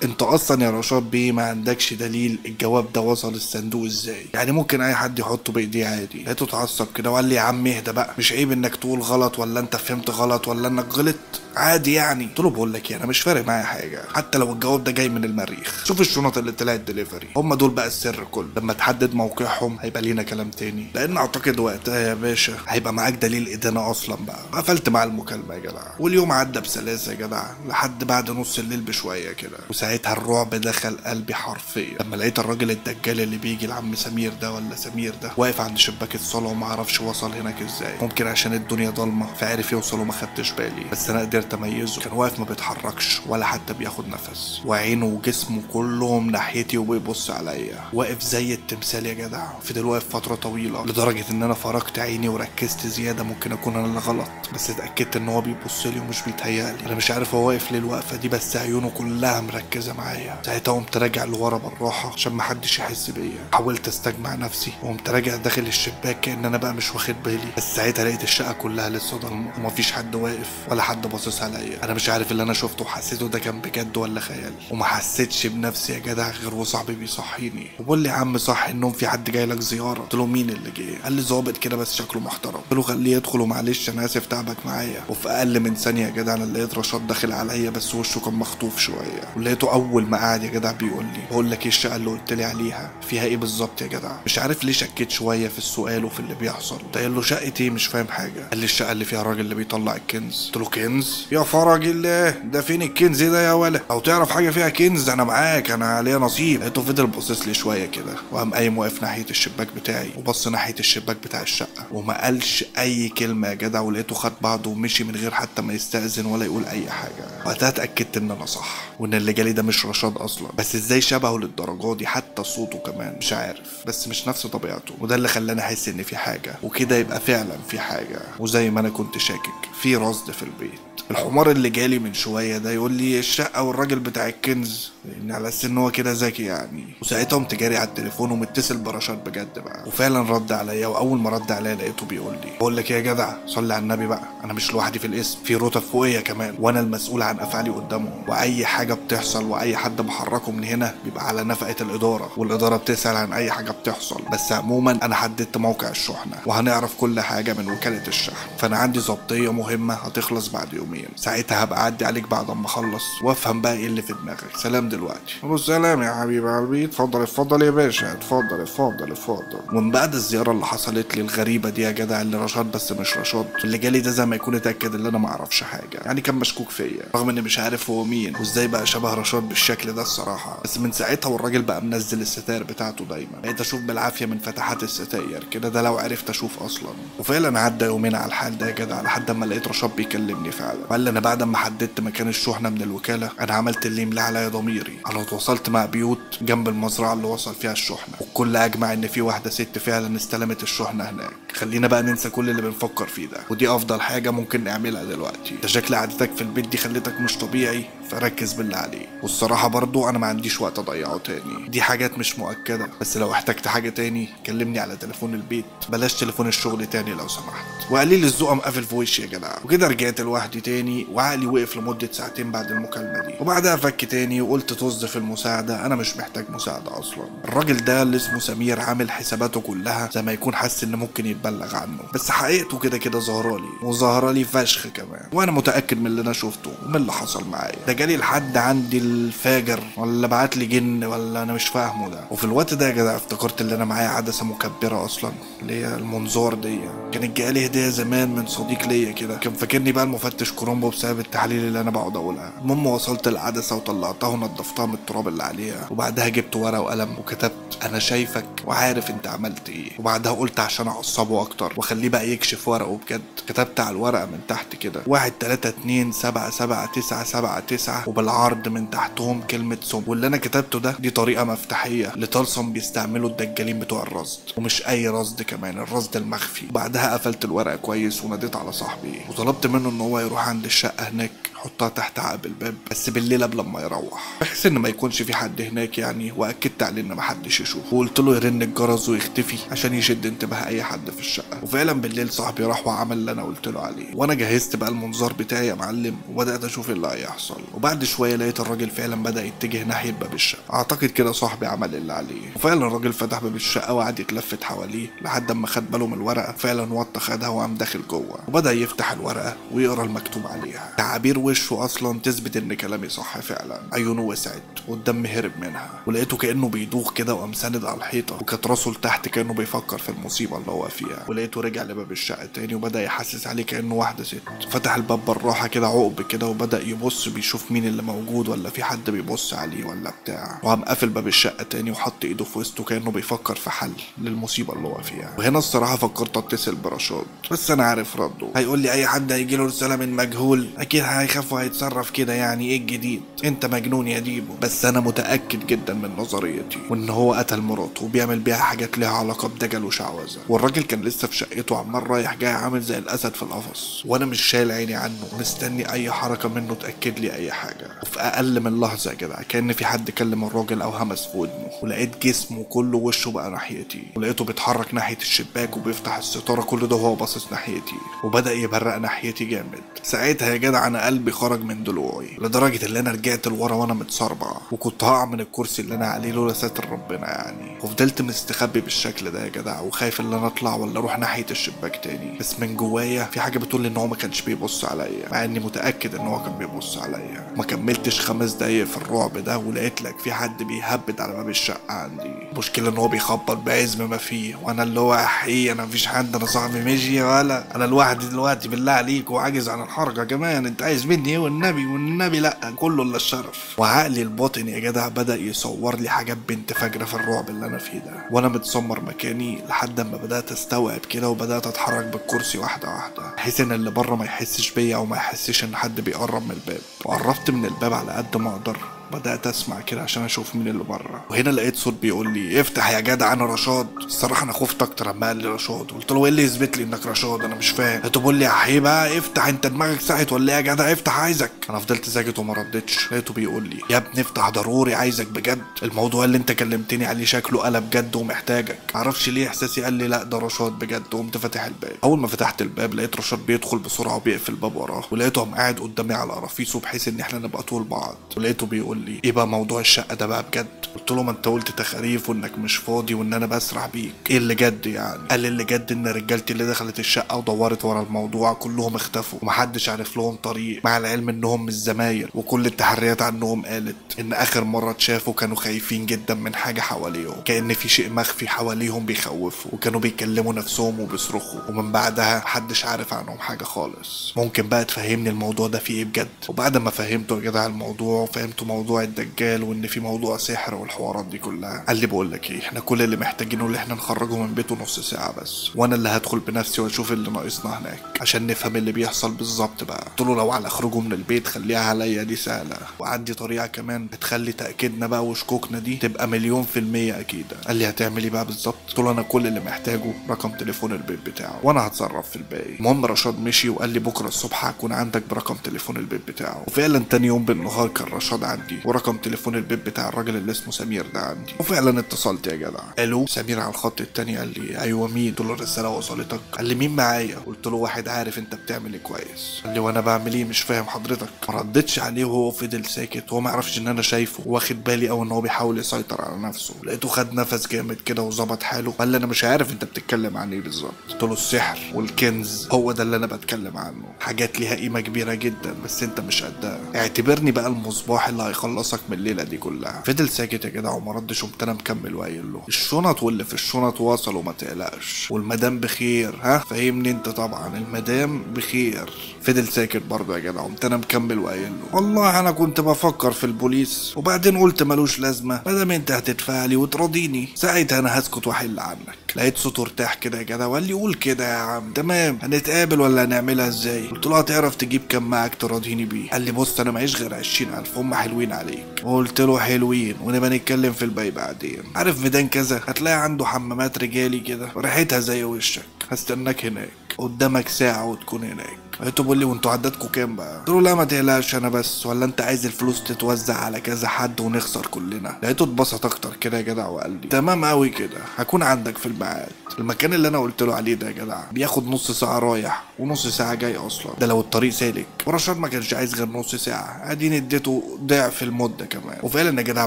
انت اصلا يا رشاد بيه ما عندكش دليل الجواب ده وصل الصندوق ازاي، يعني ممكن اي حد يحطه بايديه عادي. لقيته اتعصب كده وقال لي يا عم اهدى بقى، مش عيب انك تقول غلط ولا انت فهمت غلط ولا انك غلط، عادي يعني. قلت له بقول لك انا مش فارق معايا حاجة، حتى لو الجواب ده جاي من المريخ. شوف الشنط اللي طلعت دليفري، هم دول بقى السر كله، لما تحدد موقعهم هيبقى لينا كلام تاني، لان اعتقد وقتها يا باشا هيبقى معاك دليل ادانة اصلا بقى. قفلت مع المكالمة يا جدع، واليوم عدى بسلاسة يا جدع لحد بعد نص الليل بشوية كده، وساعتها الرعب دخل قلبي حرفيا لما لقيت الراجل الدجال اللي بيجي لعم سمير ده ولا سمير ده واقف عند شباك الصاله وما اعرفش وصل هناك ازاي. ممكن عشان الدنيا ضلمة فعرف يوصل وما خدتش بالي، بس انا قدرت اميزه. كان واقف ما بيتحركش ولا حتى بياخد نفس، وعينه وجسمه كلهم ناحيتي وبيبص عليا، واقف زي التمثال يا جدع. فضل واقف فترة طويلة لدرجة ان انا فركت عيني وركزت زيادة، ممكن اكون انا اللي غلط، بس اتاكدت ان هو بيبص لي ومش بيتهيألي. انا مش عارف هو واقف ليه الوقفة دي، بس عيونه كلها مركزه معايا. ساعتها قمت راجع لورا بالراحة عشان محدش يحس بيا، حاولت استجمع نفسي وقمت راجع داخل الشباك كأن انا بقى مش واخد بالي، بس ساعتها لقيت الشقة كلها لسه ضلمة ومفيش حد واقف ولا حد باصص عليا. انا مش عارف اللي انا شفته وحسيته ده كان بجد ولا خيال، وما حسيتش بنفسي يا جدع غير وصاحبي بيصحيني وبقول لي يا عم صحي النوم، في حد جاي لك زيارة. قلت له مين اللي جه؟ قال لي ظابط كده بس شكله محترم. قلت له خليه يدخل ومعلش انا اسف تعبك معايا. وفي اقل من ثانية يا جدع انا لقيت رشاد داخل عليا، بس وشه كان مخطوف شوية، ولقيته اول ما قعد يا جدع بيقول لي بقول لك ايه الشقة اللي قلت لي عليها فيها ايه بالظبط يا جدع؟ مش عارف ليه شكيت شوية في السؤال وفي اللي بيحصل. قلت له شقتي مش فاهم حاجة. قال لي الشقة اللي فيها الراجل اللي بيطلع الكنز. قلت له كنز؟ يا فرج الله، ده فين الكنز ده يا ولا؟ لو تعرف حاجة فيها كنز انا معاك، انا ليا نصيب. لقيته فضل باصص لي شوية كده وقام قايم واقف ناحية الشباك بتاعي وبص ناحية الشباك بتاع الشقة وما قالش اي كلمة يا جدع، ولقيته خد بعضه ومشي من غير حتى ما يستأذن ولا يقول اي حاجة. وقتها اتاكدت ان انا صح وان اللي جالي ده مش رشاد اصلا، بس ازاي شبهه للدرجة دي حتى صوته كمان مش عارف، بس مش نفس طبيعته، وده اللي خلاني احس ان في حاجة، وكده يبقى فعلا في حاجة. وزي ما انا كنت شاكك في رصد في البيت. الحمار اللي جالي من شوية ده يقول لي الشقة والراجل بتاع الكنز، لان على اساس ان هو كده ذكي يعني. وساعتها قمت جاري على التليفون ومتصل برشاد بجد بقى، وفعلا رد عليا. واول ما رد عليا لقيته بيقول لي بقول لك ايه يا جدع، صلي على النبي بقى، انا مش لوحدي في القسم، في رتب فوقيه كمان، وانا المسؤول عن افعالي قدامهم، واي حاجة بتحصل واي حد بحركة من هنا بيبقى على نفقه الادارة، والادارة بتسال عن اي حاجة بتحصل. بس عموما انا حددت موقع الشحنة وهنعرف كل حاجة من وكالة الشحن، فانا عندي ضبطيه مهمة هتخلص بعد يومين، ساعتها هبقى اعدي عليك بعد ما اخلص وافهم بقى ايه اللي في دماغك. سلام دلوقتي. سلام يا حبيب قلبي، اتفضل اتفضل يا باشا، اتفضل اتفضل اتفضل. ومن بعد الزيارة اللي حصلت لي الغريبة دي يا جدع، اللي رشاد بس مش رشاد، اللي جالي ده زي ما يكون اتاكد ان انا ما اعرفش حاجة، يعني كان مشكوك فيا رغم اني مش عارف هو مين وازاي بقى شبه رشاد بالشكل ده الصراحة. بس من ساعتها والراجل بقى منزل الستاير بتاعته دايما، بقيت اشوف بالعافية من فتحات الستاير كده، ده لو عرفت اشوف اصلا. وفعلا عدى يومين على الحال ده يا جدع لحد ما لقيت رشاد بيكلمني فعلا، وقال لي انا بعد ما حددت مكان الشحنة من الوكالة انا عملت اللي يملى عليا ضميري، انا اتواصلت مع بيوت جنب المزرعة اللي وصل فيها الشحنة، والكل اجمع ان في واحدة ست فعلا استلمت الشحنة هناك. خلينا بقى ننسى كل اللي بنفكر فيه ده، ودي افضل حاجة ممكن نعملها دلوقتي. ده شكل عادتك في البيت دي خلتك مش طبيعي، فركز بالله عليه. والصراحة برضو انا ما عنديش وقت اضيعه تاني، دي حاجات مش مؤكدة، بس لو احتجت حاجة تاني كلمني على تليفون البيت، بلاش تليفون الشغل تاني لو سمحت. وقليل الذوق مقفل في وشي يا جدع. وكده رجعت لوحدي تاني وعقلي وقف لمدة ساعتين بعد المكالمة دي، وبعدها فك تاني وقلت طز في المساعدة، انا مش محتاج مساعدة اصلا. الراجل ده اللي اسمه سمير عامل حساباته كلها زي ما يكون حاسس ان ممكن يتبلغ عنه، بس حقيقته كده كده ظاهره لي وظاهره لي فشخ كمان، وانا متاكد من اللي انا شفته ومن اللي حصل معايا. ده جالي لحد عندي الفاجر ولا بعت لي جن ولا انا مش فاهمه ده. وفي الوقت ده يا جدع افتكرت ان انا معايا عدسة مكبره اصلا اللي هي المنظار دي، كانت جالي هديه زمان من صديق ليا كده، كان فاكرني بقى المفتش كرومبو بسبب التحاليل اللي انا بقعد اقولها. المهم وصلت العدسة وطلعتها ونضفتها من التراب اللي عليها، وبعدها جبت ورقة وقلم وكتبت انا شايفك وعارف انت عملت ايه. وبعدها قلت عشان اعصبه اكتر واخليه بقى يكشف ورقة بجد، كتبت على الورقة من تحت كده 1 3 2 7 7 9 7 9 وبالعرض من تحتهم كلمة سم. واللي انا كتبته ده دي طريقه مفتاحيه لطلسم بيستعملوا الدجالين بتوع الرصد، ومش اي رصد كمان، الرصد المخفي. وبعدها قفلت الورقة كويس وناديت على صاحبي وطلبت منه ان هو يروح عند الشقة هناك يحطها تحت عقب الباب بس بالليل قبل ما يروح، بحيث ان ما يكونش في حد هناك يعني، واكدت عليه ان ما حدش يشوفه، وقلت له يرن الجرس ويختفي عشان يشد انتباه اي حد في الشقة. وفعلا بالليل صاحبي راح وعمل اللي انا قلت له عليه، وانا جهزت بقى المنظار بتاعي يا معلم وبدات اشوف اللي هيحصل. وبعد شوية لقيت الراجل فعلا بدا يتجه ناحية باب الشقة، اعتقد كده صاحبي عمل اللي عليه. وفعلا الراجل فتح باب الشقة وقعد يتلفت حواليه لحد ما خد باله من الورقة، فعلا وطى خدها وقام داخل جوه وبدا يفتح الورقة ويقرا المكتوب عليها. تعابير وشه اصلا تثبت ان كلامي صح فعلا، عيونه وسعت والدم هرب منها، ولقيته كانه بيدوخ كده وقام ساند على الحيطة وكانت راسه لتحت كانه بيفكر في المصيبة اللي هو فيها. ولقيته رجع لباب الشقة تاني وبدا يحسس عليه كانه واحدة ست، فتح الباب بالراحة كده عقب كده وبدا يبص بيشوف مين اللي موجود ولا في حد بيبص عليه ولا بتاع، وقام قافل باب الشقة تاني وحط ايده في وسطه كانه بيفكر في حل للمصيبه اللي هو فيها. وهنا الصراحة فكرت اتصل برشاد، بس انا عارف رده، هيقول لي اي حد هيجي له رسالة من مجهول اكيد هيخاف وهيتصرف كده، يعني ايه الجديد؟ انت مجنون يا ديبو. بس انا متاكد جدا من نظريتي وان هو قتل مراته وبيعمل بيها حاجات ليها علاقة بدجل وشعوذه. والراجل كان لسه في شقته عمال رايح جاي عامل زي الاسد في القفص، وانا مش شايل عيني عنه مستني اي حركة منه تاكد لي اي حاجة. وفي اقل من لحظة يا جدع كان في حد كلم الراجل او همس في ودنه، ولقيت جسمه كله وشه بقى ناحيتي، ولقيته بيتحرك ناحية الشباك وبيفتح الستارة كل ده وهو باصص ناحيتي، وبدا يبرق ناحيتي جامد. ساعتها يا جدع انا قلبي خرج من ضلوعي لدرجة ان انا رجعت لورا وانا متسربع، وكنت هقع من الكرسي اللي انا عليه لولا ستر ربنا يعني. وفضلت مستخبي بالشكل ده يا جدع وخايف ان انا اطلع ولا اروح ناحية الشباك تاني، بس من جوايا في حاجة بتقول لي ان هو ما كانش بيبص عليا، مع اني متاكد ان هو كان بيبص عليا. ما كملتش 5 دقايق في الرعب ده ولقيت لك في حد بيهبد على باب الشقة عندي. المشكلة ان هو بيخبط بعزم ما فيه، وانا اللي هو احي انا مفيش حد، انا صاحبي مشي ولا انا لوحدي دلوقتي بالله عليك وعاجز عن الحركة كمان، انت عايز مني ايه؟ والنبي والنبي لا، كله الا الشرف. وعقلي الباطن يا جدع بدا يصور لي حاجات بنت فجره في الرعب اللي انا فيه ده، وانا متسمر مكاني لحد اما بدات استوعب كده وبدات اتحرك بالكرسي واحدة واحدة بحيث ان اللي بره ما يحسش بيا او ما يحسش ان حد بيقرب من الباب. وقربت من الباب على قد ما اقدر، بدأت اسمع كده عشان اشوف مين اللي بره. وهنا لقيت صوت بيقول لي افتح يا جدع انا رشاد. الصراحة انا خفت اكتر لما قال لي رشاد، قلت له ايه اللي يثبت لي انك رشاد؟ انا مش فاهم. هتقول لي يا حبيبي افتح، انت دماغك ساحت ولا ايه يا جدع؟ افتح عايزك. انا فضلت ساكت وما ردتش. لقيته بيقول لي يا ابني افتح ضروري عايزك بجد، الموضوع اللي انت كلمتني عليه شكله قلب جد ومحتاجك. معرفش ليه احساسي قال لي لا ده رشاد بجد. وقمت فاتح الباب. اول ما فتحت الباب لقيت رشاد بيدخل بسرعة وبيقفل الباب وراه، ولقيته قام قاعد قدامي على رفيسه بحيث ان احنا نبقى طول بعض. ولقيته بيقول لي ايه بقى موضوع الشقة ده بقى بجد؟ قلت له ما انت قلت تخاريف وانك مش فاضي وان انا بسرح بيك، ايه اللي جد يعني؟ قال لي اللي جد ان رجالتي اللي دخلت الشقة ودورت ورا الموضوع كلهم اختفوا ومحدش عارف لهم طريق، مع العلم انهم مش زمايل، وكل التحريات عنهم قالت ان اخر مرة اتشافوا كانوا خايفين جدا من حاجة حواليهم، كأن في شيء مخفي حواليهم بيخوفوا، وكانوا بيكلموا نفسهم وبيصرخوا، ومن بعدها محدش عارف عنهم حاجة خالص. ممكن بقى تفهمني الموضوع ده فيه ايه بجد؟ وبعد ما فهمته يا جدع الموضوع وفهمته موضوع الدجال وان في موضوع سحر والحوارات دي كلها، قال لي بقول لك ايه، احنا كل اللي محتاجينه اللي احنا نخرجه من بيته نص ساعة بس، وانا اللي هدخل بنفسي واشوف اللي ناقصنا هناك عشان نفهم اللي بيحصل بالظبط بقى. قلت له لو على خروجه من البيت خليها عليا دي سهلة، وعندي طريقه كمان هتخلي تاكيدنا بقى وشكوكنا دي تبقى 1,000,000% اكيدة. قال لي هتعمل ايه بقى بالظبط؟ قلت له انا كل اللي محتاجه رقم تليفون البيت بتاعه وانا هتصرف في الباقي. المهم رشاد مشي وقال لي بكره الصبح هكون عندك برقم تليفون البيت بتاعه. وفعلا تاني يوم بالنهار كان رشاد عندي ورقم تليفون البيت بتاع الراجل اللي اسمه سمير ده عندي. وفعلا اتصلت يا جدع. الو سمير على الخط التاني. قال لي ايوه مين؟ قلت له الرسالة وصلتك؟ قال لي مين معايا؟ قلت له واحد عارف انت بتعمل ايه كويس. قال لي وانا بعمل ايه مش فاهم حضرتك. ما ردتش عليه وهو فضل ساكت وهو ما يعرفش ان انا شايفه واخد بالي او ان هو بيحاول يسيطر على نفسه. لقيته خد نفس جامد كده وظبط حاله. قال لي انا مش عارف انت بتتكلم عن ايه بالظبط. قلت له السحر والكنز هو ده اللي انا بتكلم عنه، حاجات ليها قيمة كبيرة جدا بس انت مش قدها، اعتبرني بقى المصباح اللي هيخلصك من الليلة دي كلها. فضل ساكت يا جدع وما ردش. قمت انا مكمل وقايل له الشنط واللي في الشنط وصلوا ما تقلقش، والمدام بخير، ها فاهمني انت طبعا المدام بخير. فضل ساكت برضه يا جدع. قمت انا مكمل وقايل له والله انا كنت بفكر في البوليس وبعدين قلت ملوش لازمه، ما دام انت هتدفع لي وتراضيني ساعتها انا هسكت واحل عنك. لقيت صوته ارتاح كده يا جدع وقال لي قول كده يا عم، تمام هنتقابل ولا هنعملها ازاي؟ قلت له هتعرف تجيب كام معاك تراضيني بيه؟ قال لي بص انا معيش غير 20,000 هم حلوين عليك. قلت له حلوين ونبقى نتكلم في الباقي بعدين. عارف ميدان كذا هتلاقي عنده حمامات رجالي كده وريحتها زي وشك، هستناك هناك، قدامك ساعة وتكون هناك. لقيته بيقول لي وانتوا عددكم كام بقى؟ قلت له لا ما تقلقش انا بس، ولا انت عايز الفلوس تتوزع على كذا حد ونخسر كلنا؟ لقيته اتبسط اكتر كده يا جدع وقال لي تمام قوي كده، هكون عندك في الميعاد. المكان اللي انا قلت له عليه ده يا جدع بياخد نص ساعة رايح ونص ساعة جاي اصلا، ده لو الطريق سالك، ورشاد ما كانش عايز غير نص ساعة، اديني اديته ضعف المدة كمان. وفعلا يا جدع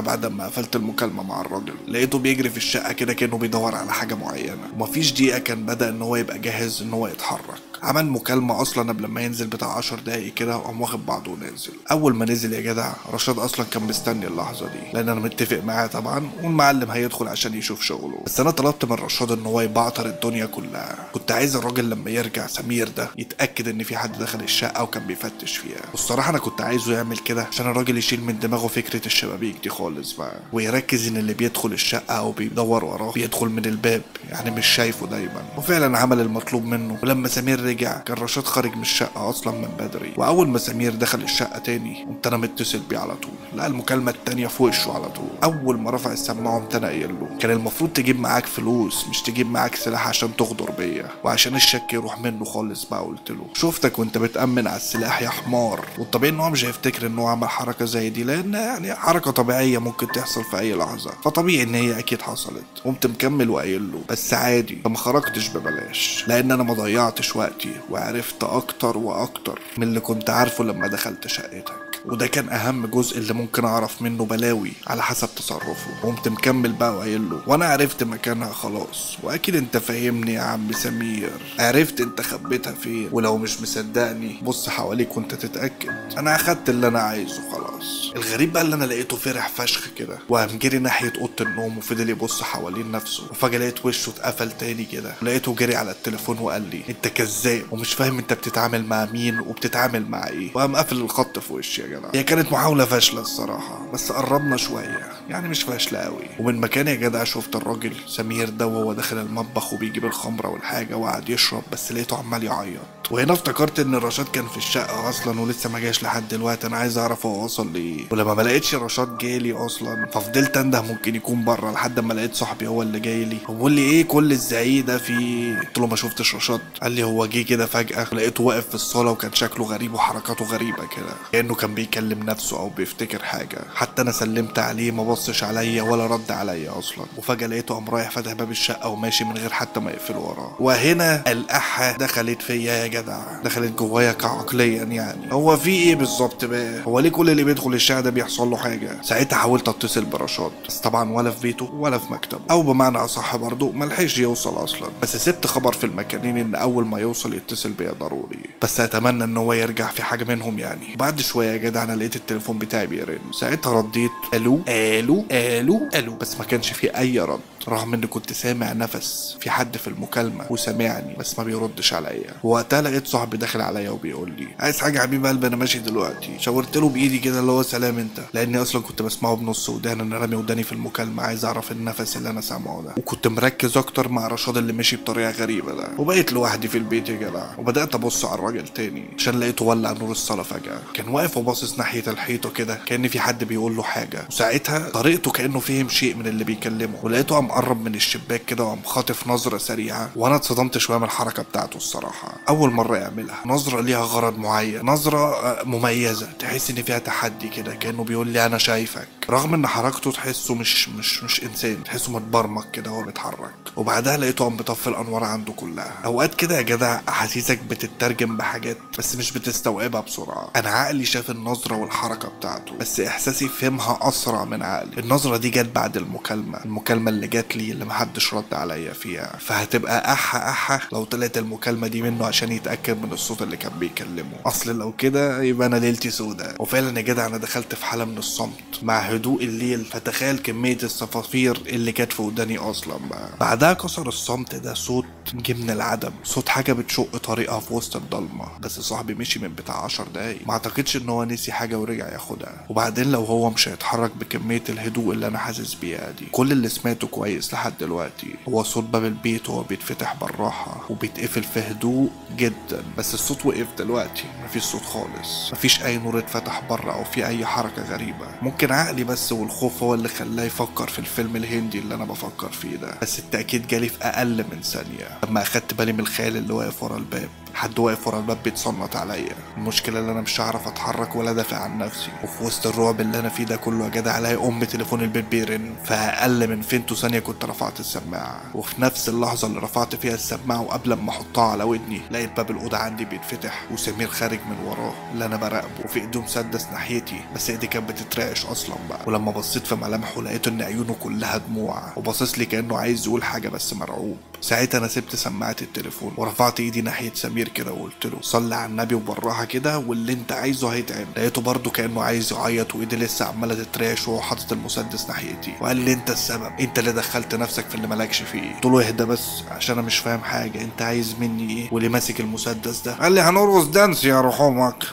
بعد ما قفلت المكالمة مع الراجل لقيته بيجري في الشقة كده كانه بيدور على حاجة معينة، ومفيش دقيقة كان بدا ان هو يبقى جاهز ان هو يتحرك. عمل مكالمة اصلا قبل ما ينزل بتاع 10 دقايق كده، وقام واخد بعضه ونازل. اول ما نزل يا جدع رشاد اصلا كان مستني اللحظة دي، لان انا متفق معاه طبعا والمعلم هيدخل عشان يشوف شغله. بس انا طلبت من رشاد ان هو يبعتر الدنيا كلها، كنت عايز الراجل لما يرجع سمير ده يتاكد ان في حد دخل الشقة وكان بيفتش فيها. والصراحة انا كنت عايزه يعمل كده عشان الراجل يشيل من دماغه فكرة الشبابيك دي خالص بقى، ويركز ان اللي بيدخل الشقة او بيدور وراه بيدخل من الباب، يعني مش شايفه دايما. وفعلا عمل المطلوب منه. ولما سمير رجع كان رشاد خارج من الشقة اصلا من بدري، واول ما سمير دخل الشقة تاني قمت انا متصل بيه على طول، لقى المكالمة التانية في وشه على طول. اول ما رفع السماعة قمت انا قايل له كان المفروض تجيب معاك فلوس مش تجيب معاك سلاح عشان تغدر بيا، وعشان الشك يروح منه خالص بقى قلت له شفتك وانت بتأمن على السلاح يا حمار. والطبيعي ان هو مش هيفتكر ان هو عمل حركة زي دي، لان يعني حركة طبيعية ممكن تحصل في اي لحظة، فطبيعي ان هي اكيد حصلت. قمت مكمل وقايل له بس عادي فما خرجتش ببلاش، لان انا ما ضيعتش وقتي وعرفت اكتر واكتر من اللي كنت عارفه لما دخلت شقتك، وده كان اهم جزء اللي ممكن اعرف منه بلاوي على حسب تصرفه. قمت مكمل بقى وقايل له وانا عرفت مكانها خلاص، واكيد انت فاهمني يا عم سمير، عرفت انت خبيتها فين، ولو مش مصدقني بص حواليك وانت تتاكد، انا اخدت اللي انا عايزه خلاص. الغريب بقى اللي انا لقيته فرح فشخ كده وقام جري ناحية اوضة النوم وفضل يبص حوالين نفسه، وفجاة لقيت وشه اتقفل تاني كده، لقيته جري على التليفون وقال لي انت كذاب ومش فاهم انت بتتعامل مع مين وبتتعامل مع ايه، وقام قافل الخط في وشي يا جدع. هي كانت محاولة فاشلة الصراحة، بس قربنا شوية يعني مش فاشلة قوي. ومن مكاني يا جدع شفت الراجل سمير ده وهو داخل المطبخ وبيجيب الخمرة والحاجة وقعد يشرب، بس لقيته عمال يعيط. وهنا افتكرت ان رشاد كان في الشقة اصلا ولسه ما جاش لحد دلوقتي، انا عايز اعرف هو وصل لايه. ولما ما لقيتش رشاد جالي اصلا ففضلت انده ممكن يكون بره، لحد ما لقيت صاحبي هو اللي جاي لي، هو بيقول لي ايه كل الزعيق ده في؟ قلت له ما شفتش رشاد؟ قال لي هو جه كده فجاة، لقيته واقف في الصاله وكان شكله غريب وحركاته غريبة كده، كانه كان بيكلم نفسه او بيفتكر حاجة. حتى انا سلمت عليه ما بصش عليا ولا رد عليا اصلا. وفجاة لقيته قام رايح فاتح باب الشقة وماشي من غير حتى ما يقفل وراه. وهنا القحه دخلت فيا يا جدع، دخلت جوايا كعقليا، يعني هو في ايه بالظبط بقى؟ هو ليه كل اللي بيدخل الشقة ده بيحصل له حاجة؟ ساعتها حاولت اتصل برشاد، بس طبعا ولا في بيته ولا في مكتبه، او بمعنى اصح برضه ما لحقش يوصل اصلا. بس سبت خبر في المكانين ان اول ما يوصل يتصل بيا ضروري، بس اتمنى ان هو يرجع في حاجة منهم يعني. بعد شوية يا جدع انا لقيت التليفون بتاعي بيرن، ساعتها رديت الو الو الو الو، بس ما كانش في اي رد، رغم ان كنت سامع نفس في حد في المكالمة وسامعني بس ما بيردش عليا. وقتها لقيت صاحبي داخل عليا وبيقول لي عايز حاجة يا حبيب قلبي انا ماشي دلوقتي. شاورت له بايدي كده اللي هو سلام انت، لاني اصلا كنت بسمعه بنص ودان، انا رامي وداني في المكالمة عايز اعرف النفس اللي انا سامعه ده، وكنت مركز اكتر مع رشاد اللي مشي بطريقة غريبة ده. وبقيت لوحدي في البيت يا جدع، وبدات ابص على الراجل تاني عشان لقيته ولع نور الصاله فجاة، كان واقف وباصص ناحية الحيطة كده كان في حد بيقول له حاجة، وساعتها طريقته كانه فهم شيء من اللي بيكلمه. ولقيته قام قرب من الشباك كده وقام خاطف نظره سريعة، وانا اتصدمت شوية من الحركة بتاعته الصراحة، اول مرة يعملها، نظره ليها غرض معين، نظره مميزة تحس ان فيها تحدي كده، كانه بيقول لي انا شايفك، رغم ان حركته تحسه مش انسان، تحسه متبرمج كده وهو بيتحرك. وبعدها لقيته قام بيطفي الانوار عنده كلها. اوقات كده يا جدع احاسيسك بتترجم بحاجات بس مش بتستوعبها بسرعة، انا عقلي شاف النظرة والحركة بتاعته بس احساسي فهمها اسرع من عقلي. النظرة دي جت بعد المكالمة اللي جات لي اللي محدش رد عليا فيها، فهتبقى احا احا لو طلعت المكالمة دي منه عشان يتاكد من الصوت اللي كان بيكلمه، اصل لو كده يبقى انا ليلتي سودة. وفعلا يا جدع انا دخلت في حاله من الصمت مع هدوء الليل، فتخيل كمية الصفافير اللي كانت في وداني اصلا بقى. بعدها كسر الصمت ده صوت جه من العدم، صوت حاجة بتشق طريقها في وسط الضلمة. بس صاحبي مشي من بتاع 10 دقايق، ما اعتقدش ان هو نسي حاجة ورجع ياخدها. وبعدين لو هو مش هيتحرك بكمية الهدوء اللي انا حاسس بيها دي، كل اللي سمعته كويس لحد دلوقتي هو صوت باب البيت وهو بيتفتح بالراحة وبيتقفل في هدوء جدا، بس الصوت وقف دلوقتي، مفيش صوت خالص، مفيش اي نور اتفتح بره او في اي حركة غريبة. ممكن يمكن عقلي بس والخوف هو اللي خلاه يفكر في الفيلم الهندي اللي انا بفكر فيه ده، بس التأكيد جالي في اقل من ثانية لما اخدت بالي من الخيال اللي واقف ورا الباب. حد واقف ورا الباب بيتصنت عليا. المشكلة اللي انا مش هعرف اتحرك ولا ادافع عن نفسي، وفي وسط الرعب اللي انا فيه ده كله يا جدع الاقي ام تليفون البيت بيرن. فاقل من فينتو ثانية كنت رفعت السماعة، وفي نفس اللحظة اللي رفعت فيها السماعة وقبل ما احطها على ودني لقيت باب الاوضة عندي بيتفتح وسمير خارج من وراه اللي انا براقبه، وفي ايده مسدس ناحيتي، بس ايدي كانت بتترعش اصلا بقى. ولما بصيت في ملامحه لقيت ان عيونه كلها دموع وباصص لي كانه عايز يقول حاجة بس مرعوب. ساعتها انا سبت سماعه التليفون ورفعت ايدي ناحية سمير كده وقلت له صلي على النبي وبراها كده واللي انت عايزه هيتعمل. لقيته برضه كانه عايز يعيط وايدي لسه عماله تترعش وهو حاطط المسدس ناحيتي، وقال لي انت السبب، انت اللي دخلت نفسك في اللي مالكش فيه. قلت له اهدى بس عشان انا مش فاهم حاجة، انت عايز مني ايه واللي ماسك المسدس ده؟ قال لي هنرقص dance يا روح امك.